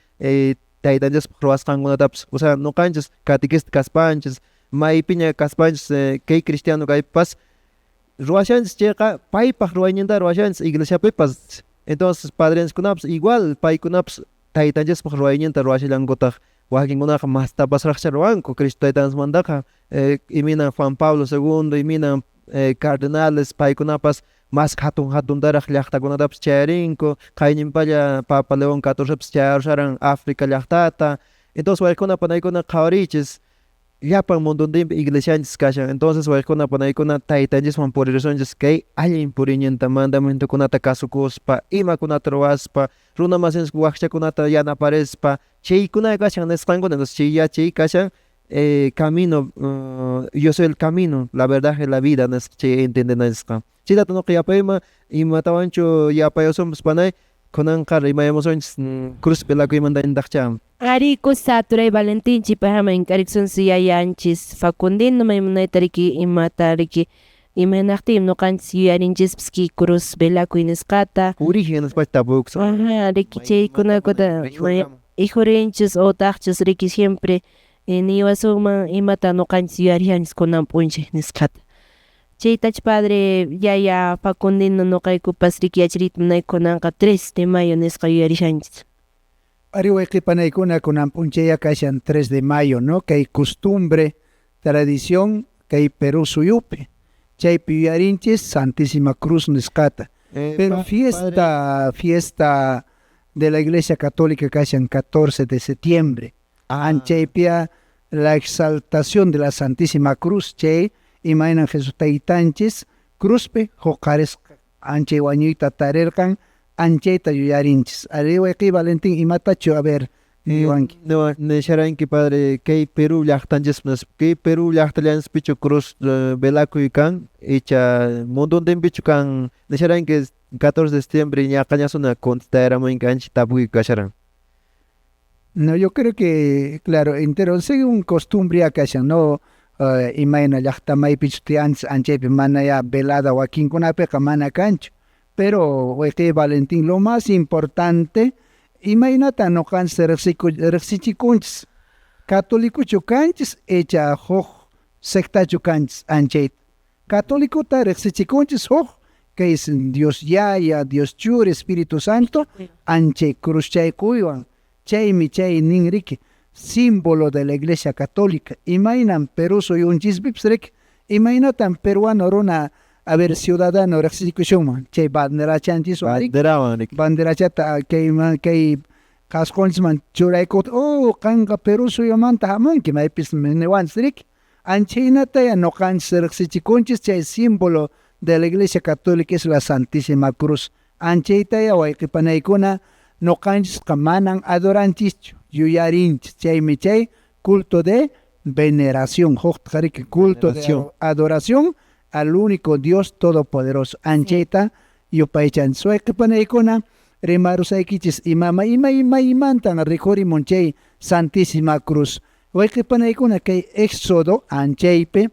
Speaker 3: taytanchispaq ruwasqankunatapis o sea noqanchis catequista kaspanchis maypiña kaspanchis kay cristiano kaypipas ruwashanchis chayqa paypaq ruwayninta ruwashanchis iglesiapipas entonces padrinchiskunapas igual paykunapas taytanchispaq ruwayninta ruwashallankutaq wakinkunaqa mastapasraqcha ruwanku Cristo taytanchismantaqa imaynan Juan Pablo segundo imaynan cardenales paykunapas mas hatun hatuntaraq llaqtakunatapis chayarinku qayninpalla Papa León XIV chayarusharan África llaqtata entonces waykuna panaykuna qhawariychis Llapan mundontinpi iglesianchis kashan. Entonces wayqikuna panaykuna taytanchiswan puririsunchis kay allin puriyninta mandamientokunata kasukuspa, imakunata ruwaspa, runa masinchis wakchakunata yanaparispa, chaykuna kashan nisqankuna. Entonces chay yachay kashan camino, yo soy el camino, la verdad y la vida nisqa chay entiendenanchisqa. Chaytata nuqa yapayman imatawanchu yapayasunpas panay kunanqa rimayamusunchis cruz velakuymanta intaqcha.
Speaker 1: Ari kusa turay Valentín chipahama ink'ariksunsi yayanchis Facundino maymunayta riki imata riki imaynaqtin noqanchis yuyarinchispas kay cruz velakuy nisqata.
Speaker 3: Origen nispacha tapuykusaq.
Speaker 1: Aja riki chaykunakuta ijurinchus otaqchus riki siempre niwasunman imata noqanchis yuyarishanchis kunan p'unchay nisqata. Chaytach padre yaya Facundino noqaykupas riki yachariyta munayku kunanqa 3 de mayo nisqa yuyarishanchis.
Speaker 2: Ari wayqi panaykuna kunan p'unchaya kashan 3 de mayo, ¿no? Kay costumbre, tradición kay Perú suyupi. Chaypi yuyarinchis Santísima Cruz nisqata. Pero fiesta, fiesta de la Iglesia Católica kashan 14 de septiembre. Anchaypia la exaltación de la Santísima Cruz chay imaynan Jesús taytanchis cruzpi huqarisqa anchay wañuyta tarirqan anchayta yuyarinchis. Ari wayqi Valentín imatachu a ver niwanki.
Speaker 3: No, nisharanki padre kay Perú llaqtanchispas kay Perú llaqtallanchispichu cruz velakuy kan icha mundontinpichu kan nisharanki 14 de septiembre ñaqañasuna contestayaramunki ancha tapuy kasharan.
Speaker 2: No, yo creo que, claro, entero, según costumbre kashan, no, imayna llaqta maypichu tiyanchis anchaypi mana ya velada wakinkunapiqa mana kanchu. Pero, wayqi Valentín, lo más importante, imaynata noqanchis riqsichikunchis catolicochu kanchis icha huk sectachu kanchis anchayta. Católicota riqsichikunchis huk kay es Dios Yaya, Dios Churi, Espíritu Santo, anchay cruzchaykuywan. Chaymi chay nin riki símbolo de la Iglesia Católica. Imaynan Perú suyunchispipas riki, imaynatan peruano runa, a ver, ciudadano riqsichikusunman chay banderachanchis
Speaker 3: Banderawan riki.
Speaker 2: Banderachata kayman kay qhasqonchisman churaykuqta, oh, qanqa Perú suyumanta hamunki maypis niwanchis riki. Anchaynataya noqanchis riqsichikunchis chay símbolo de la Iglesia Católica es la Santísima Cruz. Anchaytaya wayqipanaykuna noqanchisqa manan adoranchischu, yuyarinchis chaymi chay culto de veneración, huqtaq riki culto de adoración al único Dios todopoderoso. Anchayta yupaychanchis. Wayqipanaykuna rimarusaykichis imama ima imaymantan rikhurimun chay Santísima Cruz. Wayqipanaykuna kay Éxodo anchaypi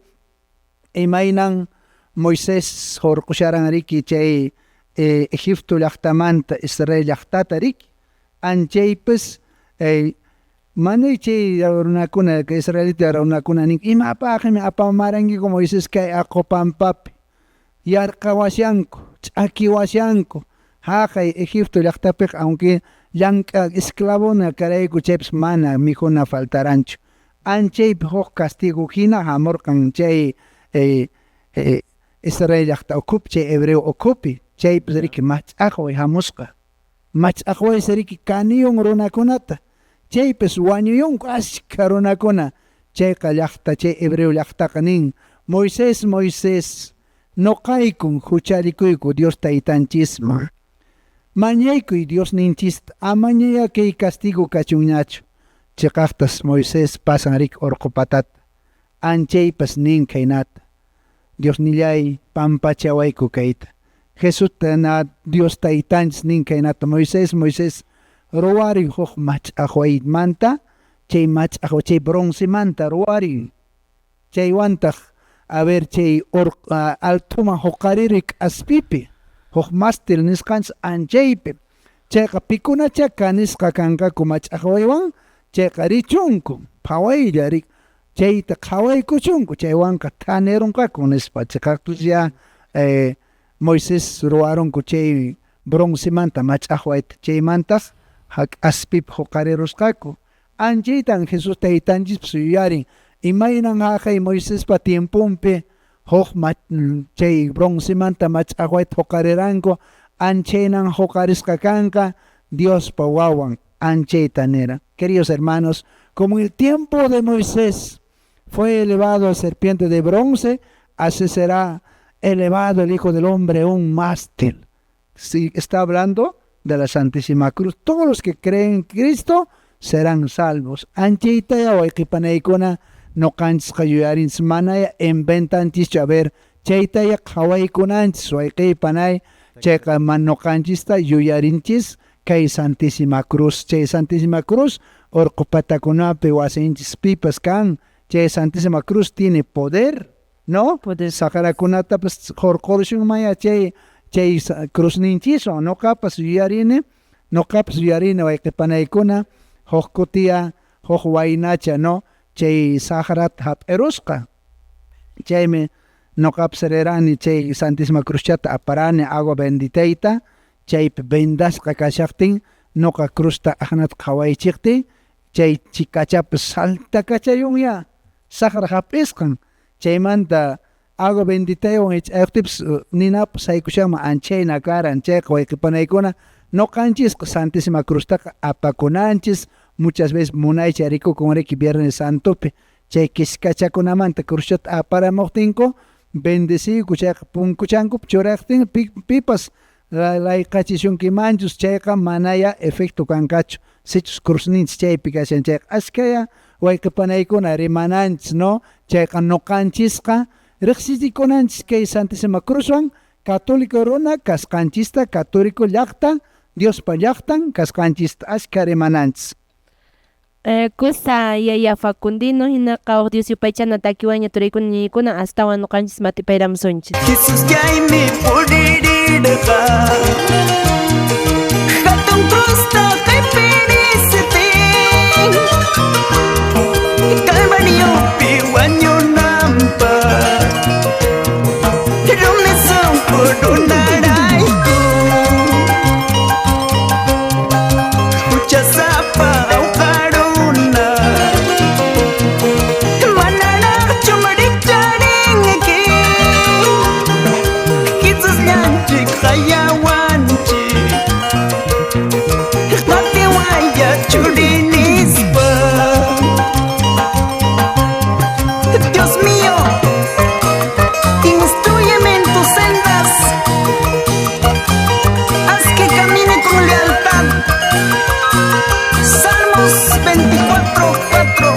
Speaker 2: imaynan Moisés hurqusharan riki chay Egipto llaqtamanta Israel llaqtata riki anchaypis manay chay runakuna israelita runakuna nin imapaqmi apamarankiku Moisés kay aqo pampapi yarqawashanku ch'akiwashanku haqay Egipto llaqtapiqa aunque llank'a esclavona karayku chaypis mana mikhuna faltaranchu anchaypi huk castigo hina hamurqan chay Israel llaqta ukhupi chay hebreo ukhupi chaypis riki mach'aqway hamusqa mach'aqwaysi riki kaniyun runakunata chaypis wañuyunku ashka runakuna chayqa llaqta chay hebreo llaqtaqa nin Moisés, Moisés, noqaykun huchallikuyku Dios taytanchisman mañaykuy Dios ninchista amañaya kay castigo kachunñachu chiqaqtas Moisés pasan riki urqu patata anchaypas nin khaynata Dios nillay pampachawayku kayta Jesusta na Dios taytanchis nin khaynata Moisés, Moisés, ruwariy huk mach'aqwaymanta chay mach'aqwa chay broncemanta ruwariy chaywantaq a ver chay altuman huqariri k'aspipi huk mástil nisqanchis anchaypi chayqa pikunacha kanisqa kanqaku mach'aqwaywan chayqa richunku phawaylla rik chayta qhawaykuchunku chaywanqa thanirunqaku nispa chiqaqtus ya Moisés ruwarunku chay broncemanta mach'aqwayta chaymantaq k'aspipi huqarirusqaku anchaytan Jesús taytanchispas yuyarin imaynan haqay Moisespa tiemponpi huk chay broncemanta mach'aqwayta huqariranku anchaynan huqarisqa kanqa Diospa wawan anchayta nira. Queridos hermanos, como en el tiempo de Moisés fue elevado a serpiente de bronce, así será elevado el Hijo del Hombre a un mástil. Sí, está hablando de la Santísima Cruz. Todos los que creen en Cristo serán salvos. Anchaytaya wayqipanaykuna noqanchisqa yuyarinchis manaya inventanchischu. A ver, chaytaya qhawaykunanchis wayqipanay, chayqa noqanchista yuyarinchis kay Santísima Cruz. Chay Santísima Cruz orqo patakunapi wasinchispipas kan. Chay Santísima Cruz tiene poder, ¿no?
Speaker 1: Poder.
Speaker 2: Saqrakunatapas hurqurishunmaya chay chay cruzninchiswan. Noqapas yuyarini, noqapas yuyarini wayqipanaykuna huk kutiya huk waynacha, ¿no? Chay saqrata hap'irusqa. Chaymi noqapas rirani chay Santísima Cruzchata aparani agua benditayta, chaypi vendasqa kashaqtin noqa cruzta aqnata qhawaychiqtin chay chikachapas saltakachayunya saqra hap'isqan. Chaymanta agua benditaywan ich'ayuqtinpas ninapas saykushanman anchayna karan. Chayqa wayqipanaykuna noqanchisqa Santísima Cruztaqa apakunanchis. Muchas veces munaycha rikukun riki Viernes Santopi chay kiskachakunamanta cruzchata aparamuqtinku bendeciyku, chayqa punkuchankupi churaqtin pipas layqachisunkimanchus chayqa manaya efecto kanqachu sichus cruzninchis chaypi kashan chayqa. Ashkaya wayqipanaykuna rimananchis, ¿no? Chayqa noqanchisqa riqsichikunanchis kay Santísima Cruzwan católico runa kasqanchista, católico llaqta, Diospa llaqtan kasqanchista ashka rimananchis.
Speaker 1: Kusa yaya Facundino hinaqa huk Dios yupaychana takiwaña turaykuna ñañaykuna astawan noqanchis mat'ipayramusunchis.
Speaker 6: Jesus kaymi puririrqa hatun crusta q'ipirisitin Calvariopi wañunanpaq rumi sunqu runarayku huchasapa awqaruna manaraqchu rikcharinki Jesusllanchik qayawanchik qatiwaya churinispa. Dios mío, instrúyeme en tus sendas, haz que camine con lealtad. Salmos 24:4.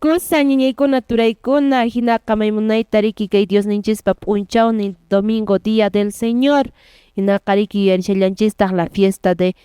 Speaker 1: Kusa ñañaykuna turaykuna hinaqa maymunayta riki kay Diosninchispa p'unchawnin domingo día del Señor hinaqa riki yuyarishallanchistaq la fiesta de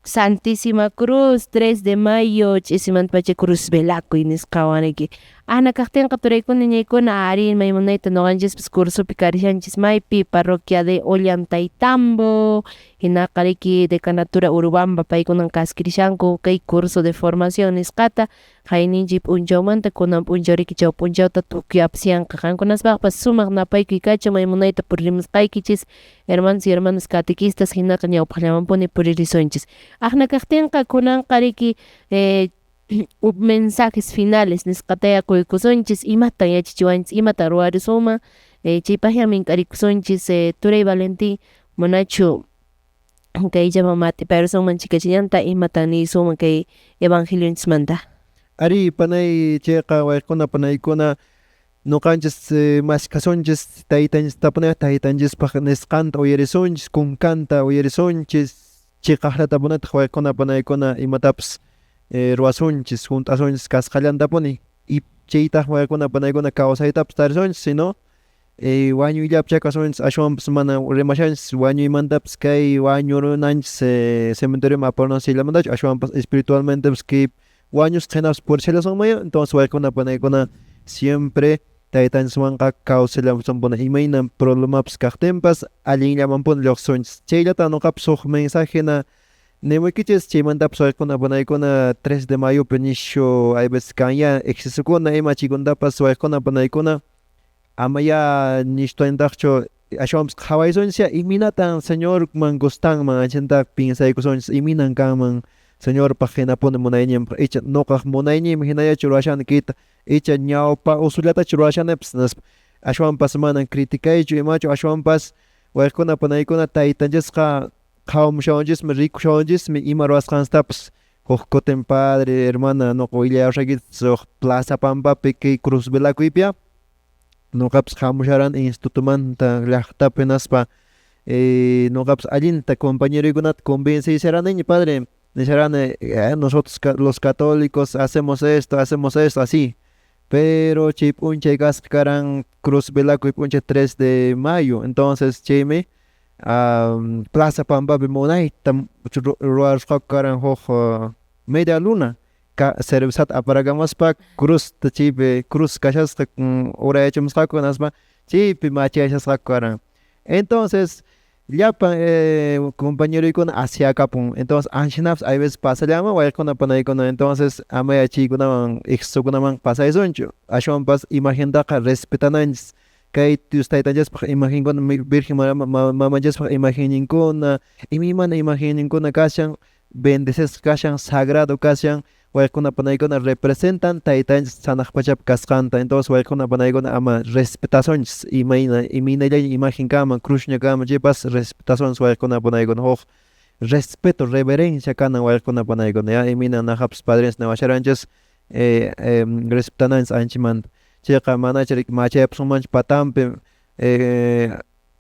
Speaker 1: Santísima Cruz 3 de mayo ch'isimantapacha cruz velakuy nisqawan riki. Ana kaqtinqa turaykuna ñañaykuna ari maymunayta noqanchispas cursopi karishanchis maypi parroquia de Ollantaytambo hinaqa riki decanatura Urubamba paykunan kaskirishanku kay curso de formación nisqata qayninchik p'unchawmanta kunan p'unchaw riki chaw p'unchawta tukuy apsiyanqa qankunaspaqpas sumaq napaykuy kachun maymunayta puririmusqaykichis hermanos y hermanas catequistas hinaqa ñawpaqllamanpuni puririsunchis. Aqna kaqtinqa kunanqa riki mensajes finales nisqataya quykusunchis imatan yachachiwanchis imatan ruwarisunman chaypaqña mink'arikusunchis turay Valentín manachu kayllaman mat'ipayrusunman chikachillanta imatan niysunman kay evangelionchismanta.
Speaker 3: Ari panay chayqa wayquna panaykuna noqanchis maskhasunchis taytanchis tapunayqa taytanchispaq nisqanta uyarisunchis kunkanta uyarisunchis chiqaqllatapunataq wayquna panaykuna imatapas ruwasunchis hunt'asunchis kasqallantapuni y chaytaq wayquna panaykuna kawsaytapas tarisunchis sino wañuyllapi chakasunchis ashwanpas mana rimashanchis wañuymantapas kay wañurunanchis cementerioman aparunanchis ashwanpas espiritualmentepas kay wañusqa hinapas purishallasunmaya. Entonces wayquna panaykuna siempre taytanchiswanqa kawsallasunpuni imayna problemapas kaqtinpas allinllamanpuni lluqsisunchis. Chayllata noqapas huk mensaje hina nimuykichis chaymantapas wayquna panaykuna 3 de mayopi nishu hay veces kanya excesokuna ima chaykunatapas wayquna panaykuna Amaya nishtuantaqchu ashwanpas qhawaysunchis imaynatan Señorman gustanman anchanta piensaykusunchis imaynan kanman Señorpaq hinapuni munayninpaq icha nuqaq munayninmi hinallachu ruwashani kayta icha ñawpa usullatachu ruwashanipas nispa ashwanpas manan criticaychu imachu ashwanpas wayqikuna panaykuna taytanchisqa qhawamushawanchismi rikushawanchismi ima ruwasqanstapas huk kutin padre hermana nuqa willayawashaykichis huk plaza pampapi kay cruz velakuypiya nuqapas hamusharani institutomanta llaqtapi hinaspa nuqapas allinta compañeroykunata convencesharaniña padre nisharani nosotros los católicos hacemos esto, hacemos esto, así pero chay p'unchay kasqa karan cruz velakuy p'unchay 3 de mayo entonces chaymi plaza pampapi munayta ruwarusqaku karan huk media luna cervezata aparakamuspa cruzta chaypi cruz kashasqa urayachimusqaku hinaspa chaypi machayashasqaku karan entonces llapan compañeroykuna asyakapun entonces anchinapas hay veces pasallaman wayqikuna panaykuna entonces amaya chaykunawan excesokunaman pasaysunchu ashwanpas imagentaqa respetananchis kay Dios taytanchispaq imagenkuna Virgen mamanchispaq imagenninkuna imaymana imagenninkuna kashan bendecisqa kashan sagrado kashan wayqikuna panaykuna representan taytanchis hanaq pachapi kasqanta entonces wayqikuna panaykuna ama respetasunchis imayna imaynallaña imagen kanman cruzña kanman chaypas respetasunchis wayqikuna panaykuna huk respeto reverencia kanan wayqikuna panaykuna ya imayna naqapas padrinchis niwasharanchis respetananchis anchamanta chayqa manachu riki machayapusunmanchu patampi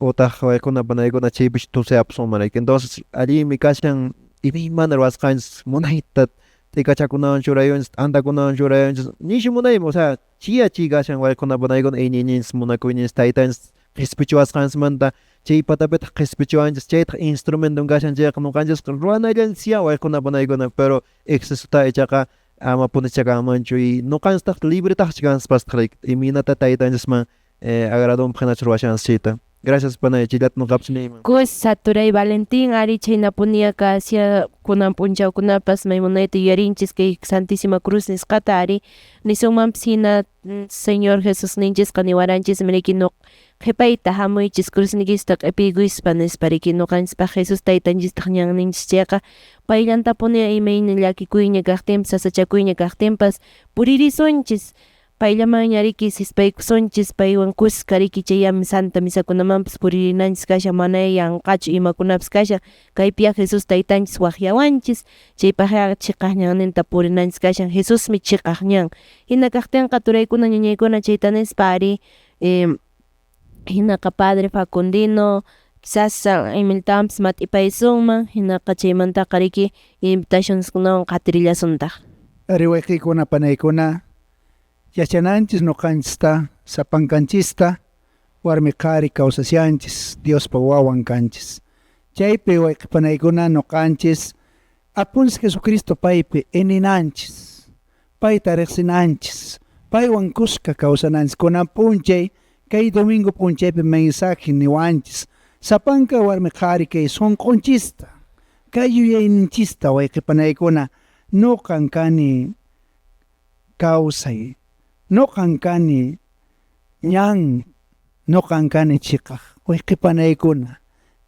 Speaker 3: utaq wayqikuna panaykuna chaypichu tusayapusunman riki entonces allinmi kashan imaymana ruwasqanchis munayta t'ikachakunawan churayunchis t'antakunawan churayunchis nishu munaymi o sea chiya chay kashan wayqikuna panaykuna iñiyninchis munakuyninchis taytanchis qhispichiwasqanchismanta chay patapitaq qhispichiwanchis chaytaq instrumenton kashan chayqa ñuqanchisqa ruwanallanchisyá wayqikuna panaykuna pero excesota ichaqa ama punicha kanmanchu y ñuqanchistaq libretaqchu kanchispastaq riki imaynata taytanchisman agradonpaq hinachu ruwashanchis chayta. Gracias panay chayllata ñuqapas niyman.
Speaker 1: Kusa turay Valentín ari chhaynapunia kasha kunan p'unchawkunapas may munayta yuyarinchis kay Santísima Cruz nisqata ari nisunmanpis hina Señor Jesusninchisqa niwaranchismi riki qhipayta hamuychis cruzniykista q'ipiykuspa nispa riki ñuqanchispaq Jesús taytanchistaq ñanninchis chayqa payllantapuni imayna llakikuyña kaqtinpas sasachakuyña kaqtinpas puririsunchis payllamanña riki sispaykusunchis paywan kuska riki chayami santa misakunamanpas puririnanchis kashan mana yanqachu imakunapas kashan kaypiya Jesús taytanchis waqyawanchis chaypaqqa chiqaq ñanninta purinanchis kashan Jesusmi chiqaq ñan hina kaqtinqa turaykuna ñañaykuna chayta nispa ari hinaqa padre Facundino quizás imillatawanpas mat'ipaysunman hinaqa chaymantaqa riki invitacioneskunawan qatirillasuntaq.
Speaker 2: Ari wayqiykuna panaykuna yachananchis ñuqanchista sapankanchista warmi qhari kawsashanchis Diospa wawan kanchis chaypi wayqi panaykuna ñuqanchis apunchis Jesucristo paypi ininanchis payta riqsinanchis paywan kuska kawsananchis kunan p'unchay kay domingo p'unchaypi mensaje niwanchis sapanka warmi qhari kay sunqunchista kay yuyayninchista wayqi panaykuna ñuqan kani kawsay ñuqan kani ñan ñuqan kani chiqaq wayqi panaykuna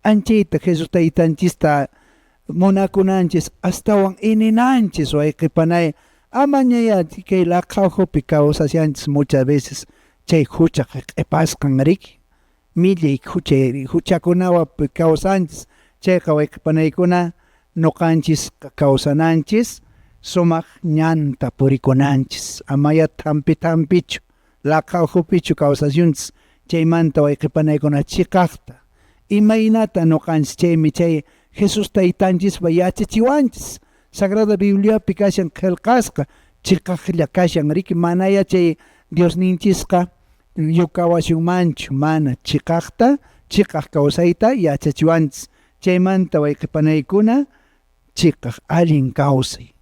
Speaker 2: anchayta Jesús taytanchista munakunanchis astawan ininanchis wayqi panay amañaya kay laqha ukhupi kawsashanchis muchas veces chay hucha q'ipasqan riki millay huchakunawan kawsanchis chayqa wayqi panaykuna ñuqanchis kawsananchis sumaq ñanta purikunanchis amaya thampi thampichu laqha ukhupichu kawsasunchis chaymanta wayqi panaykuna chiqaqta imaynata ñuqanchis chaymi chay Jesús taytanchispa yachachiwanchis Sagrada Bibliapi kashan qillqasqa chiqaqlla kashan riki manaya chay Diosninchisqa yukawasunmanchu mana chiqaqta chiqaq kawsayta yachachiwanchis chaymanta wayqi panaykuna chiqaq allin kawsay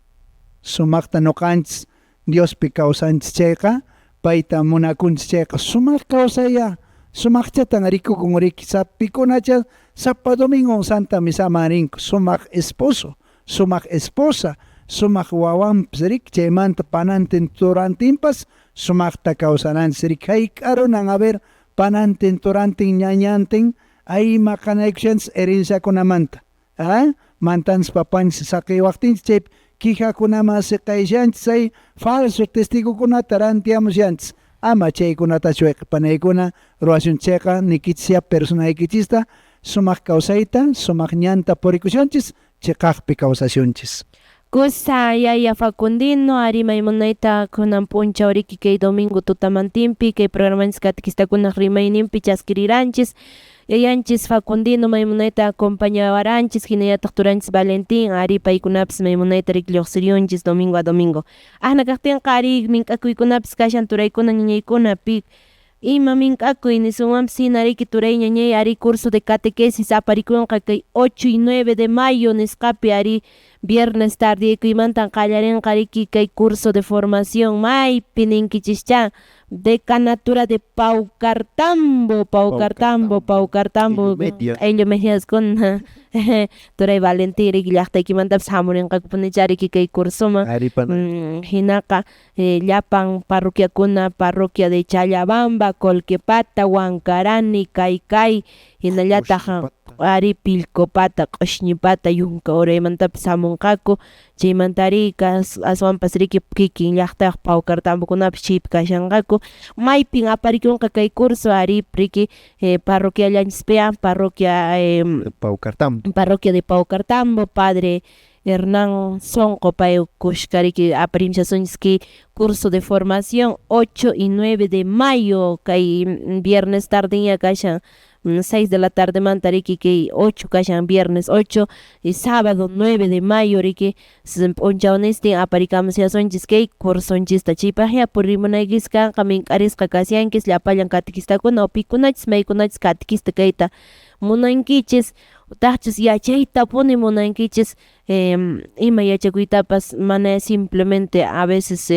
Speaker 2: sumaqta ñuqanchis Diospi kawsanchis chayqa payta munakunchis chayqa sumaq kawsaya sumaqchatan rikukun riki sapikunacha sapa domingo santa misaman rinku sumaq esposo sumaq esposa sumaq wawanpas riki chaymanta panantin turantinpas sumaqta kawsananchis riki hayk'arunan a ver Panantin, turantin, ñañantin, ay maqanaykushanchis herenciakunamanta. Ah, mantanchis papanchis saqiwaqtinchis chaypi quijakunaman siqayshanchis ay falso testigokunata rantiamushanchis. Ama chaykunatachu wayqipanaykuna ruwasun chayqa nikichis personaykichista sumaq kawsayta, sumaq ñanta purikushunchis, chiqaqpi kawsashunchis.
Speaker 1: Kusa yaya Facundino ari maymunayta kunan p'unchaw riki kay domingo tutamantinpi kay programanchis catequistakunaq rimayninpi chaskiriranchis yayanchis Facundino maymunayta acompañawaranchis hinallataq turanchis Valentín ari paykunapis maymunayta riki lluqsiriyunchis domingo a domingo ahna kaqtinqa ari mink'akuykunapis kashan turaykuna ñañaykuna pi ima mink'akuy nisunwanpis hina riki turay ñañay ari curso de catequesis aparikunqa kay 8 y 9 de mayo nisqapi ari viernes tardeykuymantan qallarinqa riki kay curso de formación maypi ninkichischá decanatura de Paucartambo Paucartambo Paucartambo ayllu Mejiaskuna turay Valentín riki llaqtaykimantapis hamurinqakupunichá riki kay cursoman hinaqa llapan parroquiakuna parroquia de Challabamba, Colquepata, Huancarani, Kaykay hinallataq ari Pilcopata, Q'ushñipata, Yunka uraymantapis hamunqaku chaymanta ari aswanpas riki kikin llaqtayuq Paucartambokunapis chaypi kashanqaku maypin aparikunqa kay curso ari riki parroquiallanchispiya parroquia
Speaker 3: Paucartambo
Speaker 1: parroquia de Paucartambo padre Hernán Sonqo pay kushka riki aparimshasunchis kay curso de formación 8 y 9 de mayo kay viernes tardeña kashan 6 de la tarde manta riki kay 8 kashan viernes 8 y sábado 9 de mayo riki p'unchawnistin aparikamushasunchis kay cursonchista chaypaqya purimunaykis kanqa mink'arisqa kashankis llapallan catequistakuna o pikunachis maykunachis catequista kayta munankichis utaqchus yachaytapuni munankichis ima yachakuytapas mana simplemente a veces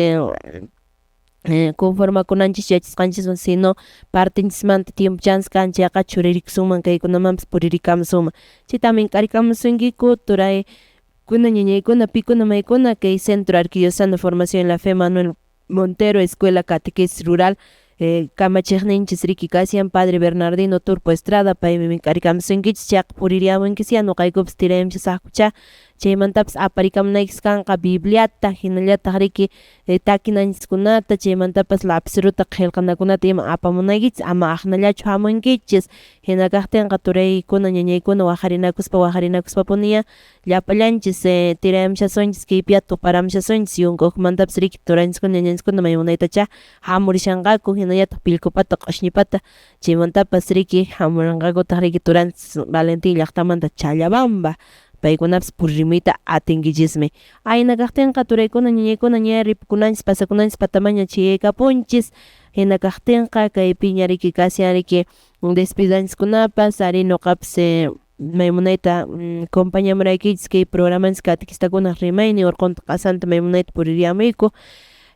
Speaker 1: conformakunanchis yachasqanchiswan sino partenchismanta tiempochanchisqa kan chayqa churirikusunman kaykunamanpas puririkamusunman chayta mink'arikamusunkiku turaykuna ñañaykuna pikuna maykuna kay Centro Arquidiocesano de Formación en la Fe Manuel Montero Escuela Catequesis Rural kamachiqninchis riki kashan padre Bernardino Turpo Estrada paymi mink'arikamusunkichis chayqa puririamunkisya nuqaykupis tirayamchasaqkuchá chaymantapas aparikamunaykis kanqa Bibliata hinallataq riki takinanchiskunata chaymantapas lapiceruta qillqanakunata ima apamunaykichis ama aqnallachu hamunkichis hina kaqtinqa turaykuna ñañaykuna waqharinakuspa waqharinakuspapuniya llapallanchis tirayamshasunchis kaypiya tuparamushasunchis yunka ukhumantapis riki turanchiskuna ñañanchiskuna maymunaytachá hamurishanqaku hinallataq Pilcopata Q'ushñipata chaymantapas riki hamuranqakutaq riki turanchis Valentín llaqtamanta Challabamba paykunapis puririmuyta atinkichismi ayna kaqtinqa turaykuna ñañaykuna ña ripukunanchis pasakunanchis patamaña chayaykapunchis hina kaqtinqa kaypiña riki kashan riki despidanchiskunapas ari nuqapas maymunayta compañamuraykichis kay programanchis catequistakunaq rimaynin urqunta q'asanta maymunayta puririamuyku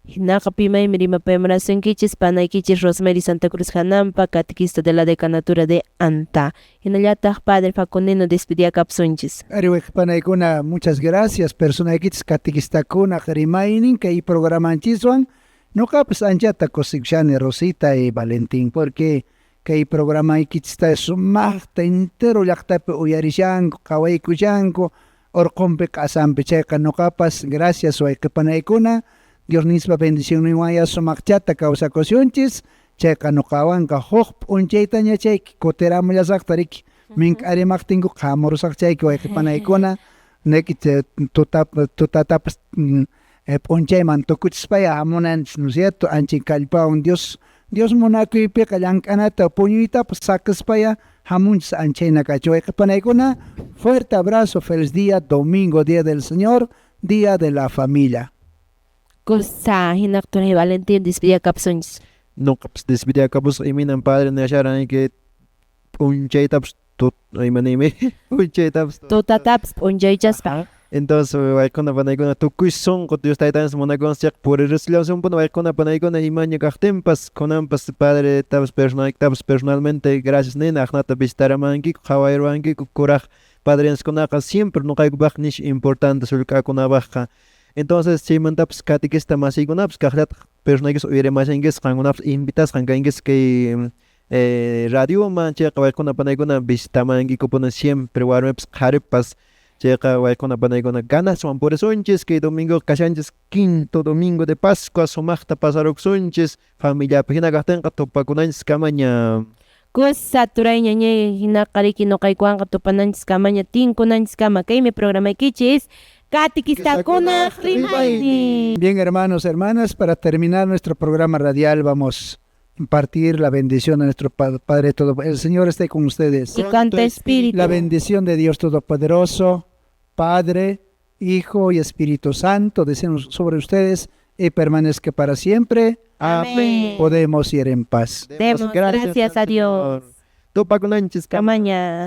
Speaker 1: hinaqa pimaymi rimapayamurasunkichis panaykichis Rosemary Santa Cruz Janampa catequista de la decanatura de Anta hinallataq padre Facundino despediakapusunchis.
Speaker 2: Ari wayqipanaykuna muchas gracias personaykichis catequistakunaq rimaynin kay programanchiswan nuqapas anchata kusikushani Rosita y Valentín porque kay programaykichista sumaqta entero llaqtapi uyarishanku qhawaykushanku urqunpi q'asanpi chayqa nuqapas gracias wayqipanaykuna Dios nispa bendicionninwanya sumaqchata kawsakusunchis chayqa nuqawanqa huk p'unchaytaña chayki kutiramullasaqta riki mink'arimaqtinku qhamurusaq chayki wayqipanaykuna niki tutatapas p'unchayman tukuchispaya hamunanchis ¿no es cierto? Ancha kallpawan Dios Dios munakuypiqa llank'anata puñuytapas saqispaya hamunchis anchayna kachu wayqipanaykuna fuerte abrazo feliz día domingo día del Señor día de la familia.
Speaker 1: Kusa hinaq turay Valentín despediakapusunchis.
Speaker 3: Nuqapas despediakapusaq imaynan padre nisharan que p'unchaytapas imaniymi p'unchaytapas
Speaker 1: tutatapis p'unchaychaspa.
Speaker 3: Entonces waykuna panaykuna tukuy sunqu Dios taytanchis munakunchis chayqa puririsllasunpuni waykuna panaykuna imaña kaqtinpas kunanpas padre tapas personaltapas personalmente gracias nina aqnata visitaramankiku qhawayruwankiku kuraq padrinskunaqa siempre nuqaykupaq nish importante sullk'akunapaqqa. Entonces chaymantapas catequista masiykunapas kaqllataq personaykis uyarimashankis qankunapas invitasqan kankis kay Radioman chayqa wayquna panaykuna visitamankikupuni siempre warmipas qharipas chayqa wayquna panaykuna ganaswan purisunchis kay domingo kashanchis quinto domingo de Pascua sumaqta pasarukusunchis familiapi hina kaqtinqa tupakunanchis kamaña.
Speaker 1: Kusa turay ñañay hinaqa riki noqaykuwanqa tupananchis kamaña tinkunanchis kama kaymi programaykichis Catequistakunaq rimaynin.
Speaker 2: Bien, hermanos, hermanas, para terminar nuestro programa radial vamos a impartir la bendición de nuestro Padre Todo. El Señor esté con ustedes.
Speaker 1: Y con tu espíritu.
Speaker 2: La bendición de Dios Todopoderoso, Padre, Hijo y Espíritu Santo, descienda sobre ustedes y permanezca para siempre.
Speaker 1: Amén.
Speaker 2: Podemos ir en paz.
Speaker 1: Demos gracias a Dios.
Speaker 3: Tupakunanchis
Speaker 1: Kamaña.